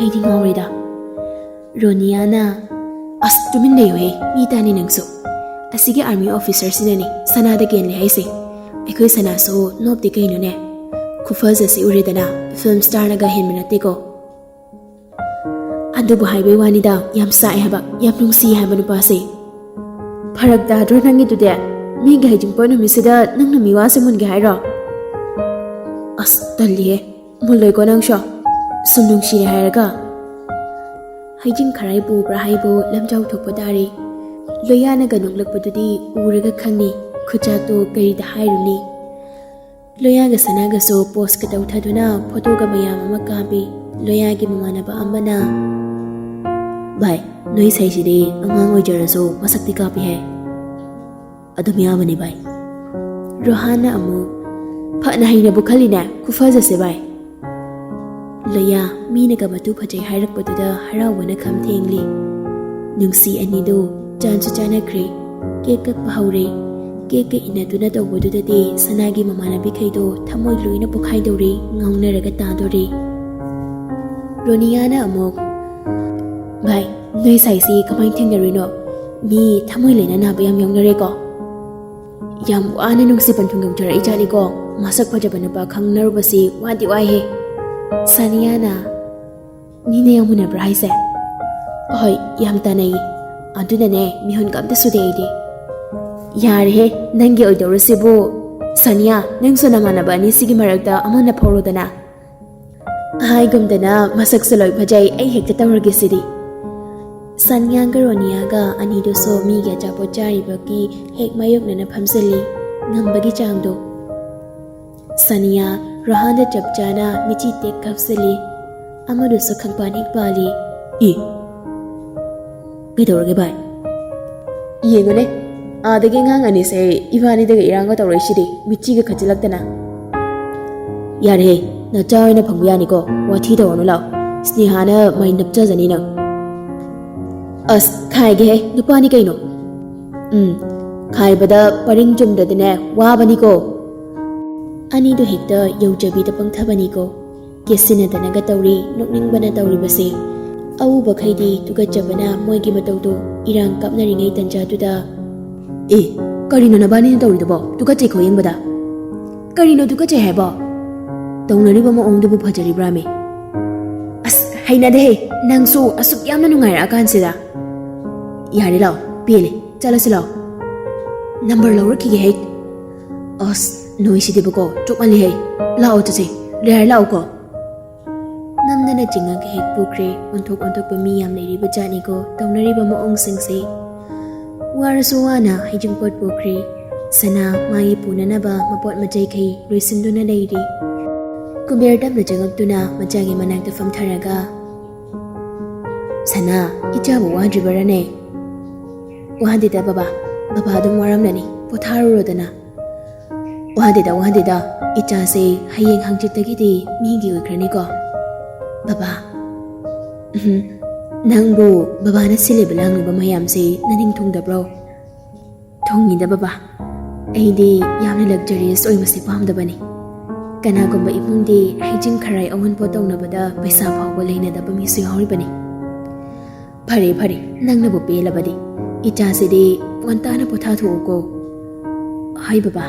ꯑꯩꯗꯤ ꯉꯥꯎꯔꯦꯗ꯫" ꯔꯣꯅꯤꯌꯥꯅ, "ꯑꯁ, ꯇꯨꯃꯤꯟ ꯂꯩꯌꯨꯍꯦ, ꯃꯤ ꯇꯥꯅꯤ ꯅꯪꯁꯨ꯫ ꯑꯁꯤꯒꯤ ꯑꯥꯔꯃꯤ ꯑꯣꯐꯤꯁꯔꯁꯤꯅꯅꯦ ꯁꯅꯥꯗ ꯀꯦꯜꯂꯦ ꯍꯥꯏꯁꯦ꯫ ꯑꯩꯈꯣꯏ ꯁꯅꯥꯁꯨ ꯅꯣꯞꯇꯦ ꯀꯩꯅꯣꯅꯦ꯫ ꯈꯨꯐꯖꯁꯤ ꯎꯔꯦꯗꯅ, ꯐꯤꯜꯝ ꯁ꯭ꯇꯥꯔꯅꯒ ꯍꯦꯟꯕ ꯅꯠꯇꯦꯀꯣ꯫ ꯑꯗꯨꯕꯨ ꯍꯥꯏꯕꯩ ꯋꯥꯅꯤꯗ, ꯌꯥꯝ ꯆꯥꯛꯑꯦ ꯍꯥꯏꯕ, ꯌꯥꯝ ꯅꯨꯡꯁꯤ ꯍꯥꯏꯕ ꯅꯨꯄꯥꯁꯦ꯫ ꯐꯔꯛ ꯇꯥꯗ꯭ꯔꯣ ꯅꯪꯒꯤꯗꯨꯗꯤ? ꯃꯤꯒꯤ ꯍꯩꯖꯤꯡꯄꯣꯠ ꯅꯨꯃꯤꯠꯁꯤꯗ ꯅꯪꯅ ꯃꯤꯋꯥꯁꯦ ꯃꯨꯟꯒꯦ ꯍꯥꯏꯔꯣ? ꯑꯁ, ꯇꯜꯂꯤꯍꯦ꯫ ꯃꯨꯜꯂꯣꯏꯀꯣ ꯅꯪꯁꯨ꯫ ꯁꯨꯝ ꯅꯨꯡꯁꯤꯔꯦ ꯍꯥꯏꯔꯒ? ꯍꯩꯖꯤꯡ ꯈꯔꯥꯏ ꯄꯨꯕ꯭ꯔꯥ ꯍꯥꯏꯕꯨ ꯂꯝꯖꯥꯎ ꯊꯣꯛꯄ ꯇꯥꯔꯦ꯫ ꯂꯣꯌꯥꯅꯒ ꯅꯣꯛꯂꯛꯄꯗꯨꯗꯤ ꯎꯔꯒ ꯈꯪꯅꯤ꯫ ꯈꯨꯆꯥꯛꯇꯣ ꯀꯔꯤꯗ ꯍꯥꯏꯔꯨꯅꯤ? ꯂꯣꯌꯥꯒ ꯁꯅꯥꯒꯁꯨ ꯄꯣꯁꯀ ꯇꯧꯊꯗꯨꯅ ꯐꯣꯇꯣꯒ ꯃꯌꯥꯝ ꯑꯃ ꯀꯥꯞꯄꯤ꯫ ꯂꯣꯌꯥꯒꯤ ꯃꯃꯥꯟꯅꯕ ꯑꯃꯅ, "ꯚꯥꯏ, ꯅꯣꯏ ꯁꯥꯏꯁꯤꯗꯤ ꯑꯉꯥꯡ ꯑꯣꯏꯖꯔꯁꯨ ꯃꯁꯛꯇꯤ ꯀꯥꯞꯄꯤꯍꯦ꯫ ꯑꯗꯨꯝ ꯌꯥꯕꯅꯤ ꯚꯥꯏ꯫" ꯔꯣꯍꯥꯟꯅ ꯑꯃꯨꯛ, "ꯐꯅ ꯍꯩꯅꯕꯨ ꯈꯜꯂꯤꯅꯦ, ꯈꯨꯐꯖꯁꯦ ꯚꯥꯏ꯫" ꯂꯣꯌꯥ, ꯃꯤꯅꯒ ꯃꯇꯨ ꯐꯖꯩ ꯍꯥꯏꯔꯛꯄꯗꯨꯗ ꯍꯔꯥꯎꯕꯅ ꯈꯝ ꯊꯦꯡꯂꯤ꯫ ꯅꯨꯡꯁꯤ ꯑꯅꯤꯗꯨ ꯆꯥꯟꯁꯨ ꯆꯥꯟꯅꯈ꯭ꯔꯦ꯫ ꯀꯦꯛ ꯀꯛꯄ ꯍꯧꯔꯦ꯫ ꯀꯦꯛꯀ ꯏꯟꯅꯗꯨꯅ ꯇꯧꯕꯗꯨꯗꯗꯤ ꯁꯅꯥꯒꯤ ꯃꯃꯥꯟꯅꯕꯤꯈꯩꯗꯣ ꯊꯃꯣꯏ ꯂꯣꯏꯅ ꯄꯣꯈꯥꯏꯗꯧꯔꯦ, ꯉꯥꯎꯅꯔꯒ ꯇꯥꯗꯣꯔꯦ꯫ ꯔꯣꯅꯤꯌꯥꯅ ꯑꯃꯨꯛ, "ꯚꯥꯏ, ꯅꯣꯏ ꯁꯥꯏꯁꯤ ꯀꯃꯥꯏꯅ ꯊꯦꯡꯅꯔꯨꯏꯅꯣ? ꯃꯤ ꯊꯃꯣꯏ ꯂꯩꯅ ꯅꯥꯕ ꯌꯥꯝ ꯌꯥꯎꯅꯔꯦꯀꯣ꯫ ꯌꯥꯝ ꯋꯥꯅ ꯅꯨꯡꯁꯤ ꯄꯟꯊꯨꯡ ꯌꯧꯖꯔꯛꯏ ꯖꯥꯠꯅꯤꯀꯣ꯫ ꯃꯁꯛ ꯐꯖꯕ ꯅꯨꯄꯥ ꯈꯪꯅꯔꯨꯕꯁꯤ ꯋꯥꯗꯤ ꯋꯥꯏꯍꯦ꯫" ꯁꯥꯅꯤꯌꯥꯅ, "ꯃꯤꯅ ꯌꯥꯝ ꯃꯨꯟꯅꯕ꯭ꯔꯥ ꯍꯥꯏꯁꯦ?" "ꯍꯣꯏ, ꯌꯥꯝ ꯇꯥꯟꯅꯩ꯫ ꯑꯗꯨꯅꯅꯦ, ꯃꯤꯍꯨꯟꯒ ꯑꯝꯇ ꯁꯨꯗꯦ ꯑꯩꯗꯤ꯫" "ꯌꯥꯔꯦꯍꯦ, ꯅꯪꯒꯤ ꯑꯣꯏꯗꯧꯔꯁꯤꯕꯨ꯫" "ꯁꯥꯅꯤꯌꯥ, ꯅꯪꯁꯨ ꯅꯃꯥꯟꯅꯕ ꯑꯅꯤꯁꯤꯒꯤ ꯃꯔꯛꯇ ꯑꯃꯅ ꯐꯧꯔꯣꯗꯅ꯫" ꯍꯥꯏꯒꯨꯝꯗꯅ, "ꯃꯁꯛꯁꯨ ꯂꯣꯏ ꯐꯖꯩ, ꯑꯩ ꯍꯦꯛꯇ ꯇꯧꯔꯒꯦ ꯁꯤꯗꯤ꯫" ꯁꯥꯅꯤꯌꯥꯒ ꯔꯣꯅꯤꯌꯥꯒ ꯑꯅꯤꯗꯨꯁꯨ ꯃꯤꯒꯤ ꯑꯆꯥꯄꯣꯠ ꯆꯥꯔꯤꯕꯒꯤ ꯍꯦꯛ ꯃꯥꯌꯣꯛꯅꯅ ꯐꯝꯖꯤꯜꯂꯤ꯫ ꯉꯝꯕꯒꯤ ꯆꯥꯡꯗꯣ꯫ ꯁꯥꯅꯤꯌꯥ ꯔꯣꯍꯥꯟꯗ ꯆꯞ ꯆꯥꯅ ꯃꯤꯆꯤ ꯇꯦꯛ ꯀꯥꯞꯁꯤꯜꯂꯤ꯫ ꯑꯃꯗꯨꯁꯨ ꯈꯪꯄꯥꯟ ꯍꯦꯛ ꯄꯥꯜꯂꯤ꯫ "ꯏ, ꯀꯩꯗꯧꯔꯒꯦ ꯚꯥꯏ? ꯌꯦꯡꯉꯨꯅꯦ, ꯑꯥꯗꯒꯤ ꯑꯉꯥꯡ ꯑꯅꯤꯁꯦ ꯏꯕꯥꯅꯤꯗꯒ ꯏꯔꯥꯡꯒ ꯇꯧꯔꯛꯏꯁꯤꯗꯤ, ꯃꯤꯠꯆꯤꯒ ꯈꯠꯆꯤꯜꯂꯛꯇꯅ꯫" "ꯌꯥꯔꯦꯍꯦ, ꯅꯆꯥ ꯑꯣꯏꯅ ꯐꯪꯕ ꯌꯥꯅꯤꯀꯣ, ꯋꯥꯊꯤ ꯇꯧꯔꯅꯨ ꯂꯥꯎ꯫ ꯁ꯭ꯅꯦꯍꯥꯅ ꯃꯩ ꯅꯞꯆꯖꯅꯤ ꯅꯪ꯫" "ꯑꯁ, ꯈꯥꯏꯒꯦꯍꯦ, ꯅꯨꯄꯥꯅꯤ ꯀꯩꯅꯣ꯫" "ꯎꯝ, ꯈꯥꯏꯕꯗ ꯄꯔꯤꯡ ꯆꯨꯝꯗ꯭ꯔꯗꯤꯅꯦ, ꯋꯥꯕꯅꯤꯀꯣ꯫" ꯑꯅꯤꯗꯣ ꯍꯦꯛꯇ ꯌꯧꯖꯕꯤꯗ ꯄꯪꯊꯕꯅꯤꯀꯣ꯫ ꯀꯦꯁꯤꯟꯅꯗꯅꯒ ꯇꯧꯔꯤ, ꯅꯣꯛꯅꯤꯡꯕꯅ ꯇꯧꯔꯤꯕꯁꯦ꯫ ꯑꯎꯕꯈꯩꯗꯤ ꯇꯨꯀꯠꯆꯕꯅ ꯃꯣꯏꯒꯤ ꯃꯇꯧꯗꯣ ꯏꯔꯥꯡ ꯀꯥꯞꯅꯔꯤꯉꯩ ꯇꯟꯖꯥꯗꯨꯗ꯫ "ꯑꯦ, ꯀꯔꯤꯅꯣ ꯅꯕꯥꯅꯤꯅ ꯇꯧꯔꯤꯗꯨꯕꯣ? ꯇꯨꯀꯠꯆꯩꯀꯣ ꯌꯦꯡꯕꯗ꯫" "ꯀꯔꯤꯅꯣ ꯇꯨꯀꯠꯆꯩ ꯍꯥꯏꯕꯣ? ꯇꯧꯅꯔꯤꯕ ꯃꯑꯣꯡꯗꯨꯕꯨ ꯐꯖꯔꯤꯕ꯭ꯔꯥꯃꯤ?" "ꯑꯁ, ꯍꯩꯅꯗꯦꯍꯦ, ꯅꯪꯁꯨ ꯑꯁꯨꯛ ꯌꯥꯝꯅ ꯅꯨꯡꯉꯥꯏꯔꯛꯑꯀꯥꯟꯁꯤꯗ꯫" "ꯌꯥꯔꯦ ꯂꯥꯎ, ꯄꯦꯜꯂꯦ, ꯆꯠꯂꯁꯤ ꯂꯥꯎ꯫" "ꯅꯝꯕꯔ ꯂꯧꯔꯛꯈꯤꯒꯦ ꯍꯦ꯫" "ꯑꯁ, ꯅꯣꯏꯁꯤꯗꯤꯕꯀꯣ, ꯆꯨꯞꯃꯜꯂꯤꯍꯦ꯫ ꯂꯥꯛꯑꯣ ꯆꯠꯁꯦ, ꯂꯦꯍꯥꯏ ꯂꯥꯛꯑꯣꯀꯣ꯫" ꯅꯅ ꯆꯤꯡꯉꯒ ꯍꯦꯛ ꯄꯨꯈ꯭ꯔꯦ꯫ ꯑꯣꯟꯊꯣꯛ ꯑꯣꯟꯊꯣꯛꯄ ꯃꯤ ꯌꯥꯝ ꯂꯩꯔꯤꯕ ꯖꯥꯠꯅꯤꯀꯣ ꯇꯧꯅꯔꯤꯕ ꯃꯑꯣꯡꯁꯤꯡꯁꯦ꯫ ꯋꯥꯔꯁꯨ ꯋꯥꯅ ꯍꯩꯖꯤꯡꯄꯣꯠ ꯄꯨꯈ꯭ꯔꯦ꯫ ꯁꯅꯥ ꯃꯥꯒꯤ ꯄꯨꯅꯅꯕ ꯃꯄꯣꯠ ꯃꯆꯩꯈꯩ ꯂꯣꯏꯁꯤꯟꯗꯨꯅ ꯂꯩꯔꯤ꯫ ꯀꯨꯕꯦꯔ ꯇꯞꯅ ꯆꯪꯉꯛꯇꯨꯅ ꯃꯆꯥꯒꯤ ꯃꯅꯥꯛꯇ ꯐꯝꯊꯔꯒ, "ꯁꯅꯥ, ꯏꯆꯥꯕꯨ ꯋꯥꯗ꯭ꯔꯤꯕꯔꯅꯦ?" "ꯋꯥꯗꯦꯗ ꯕꯕꯥ, ꯕꯕꯥ ꯑꯗꯨꯝ ꯋꯥꯔꯝꯂꯅꯤ, ꯄꯣꯊꯥꯔꯨꯔꯣꯗꯅ꯫" "ꯋꯥꯗꯦꯗ, ꯋꯥꯗꯦꯗ, ꯏꯆꯥꯁꯦ ꯍꯌꯦꯡ ꯍꯪꯆꯤꯠꯇꯒꯤꯗꯤ ꯃꯤꯒꯤ ꯑꯣꯏꯈ꯭ꯔꯅꯤꯀꯣ꯫" "ꯕꯕꯥ, ꯎꯝ, ꯅꯪꯕꯨ ꯕꯕꯥꯅ ꯁꯤꯜꯂꯤꯕ ꯂꯥꯡꯂꯤꯕ ꯃꯌꯥꯝꯁꯦ ꯅꯅꯤꯡ ꯊꯨꯡꯗꯕ꯭ꯔꯣ?" "ꯊꯨꯡꯉꯤꯗ ꯕꯕꯥ, ꯑꯩꯗꯤ ꯌꯥꯝꯅ luxurious ꯑꯣꯏꯕꯁꯤ ꯄꯥꯝꯗꯕꯅꯤ꯫ ꯀꯅꯥꯒꯨꯝꯕ ꯏꯃꯨꯡꯗꯤ ꯍꯩꯖꯤꯡ ꯈꯔꯥꯏ ꯑꯋꯨꯟꯄꯣꯠ ꯇꯧꯅꯕꯗ ꯄꯩꯁꯥ ꯐꯥꯎꯕ ꯂꯩꯅꯗꯕ ꯃꯤꯁꯨ ꯌꯥꯎꯔꯤꯕꯅꯤ꯫" "ꯐꯔꯦ, ꯐꯔꯦ, ꯅꯪꯅꯕꯨ ꯄꯦꯜꯂꯕꯗꯤ꯫ ꯏꯆꯥꯁꯤꯗꯤ ꯉꯟꯇꯥꯅ ꯄꯣꯊꯥꯊꯣꯛꯎꯀꯣ꯫" "ꯍꯣꯏ ꯕꯕꯥ꯫"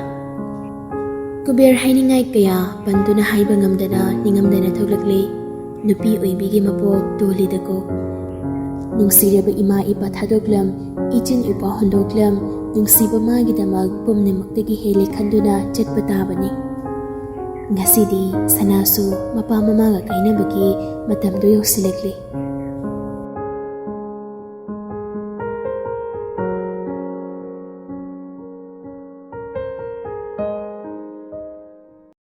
ꯀꯨꯕꯦꯔ ꯍꯥꯏꯅꯤꯡꯉꯥꯏ ꯀꯌꯥ ꯄꯟꯗꯨꯅ ꯍꯥꯏꯕ ꯉꯝꯗꯅ ꯅꯤꯡꯉꯝꯗꯅ ꯊꯣꯛꯂꯛꯂꯦ꯫ ꯅꯨꯄꯤ ꯑꯣꯏꯕꯤꯒꯤ ꯃꯄꯣꯛ ꯇꯣꯜꯂꯤꯗꯀꯣ꯫ ꯅꯨꯡꯁꯤꯔꯕ ꯏꯃꯥ ꯏꯄꯥ ꯊꯥꯗꯣꯛꯂꯝ, ꯏꯆꯤꯟ ꯏꯄꯥ ꯍꯨꯟꯗꯣꯛꯂꯝ, ꯅꯨꯡꯁꯤꯕ ꯃꯥꯒꯤꯗꯃꯛ ꯄꯨꯝꯅꯃꯛꯇꯒꯤ ꯍꯦꯜꯂꯦ ꯈꯟꯗꯨꯅ ꯆꯠꯄ ꯇꯥꯕꯅꯤ꯫ ꯉꯁꯤꯗꯤ ꯁꯅꯥꯁꯨ ꯃꯄꯥ ꯃꯃꯥꯒ ꯀꯥꯏꯅꯕꯒꯤ ꯃꯇꯝꯗꯣ ꯌꯧꯁꯤꯜꯂꯛꯂꯦ꯫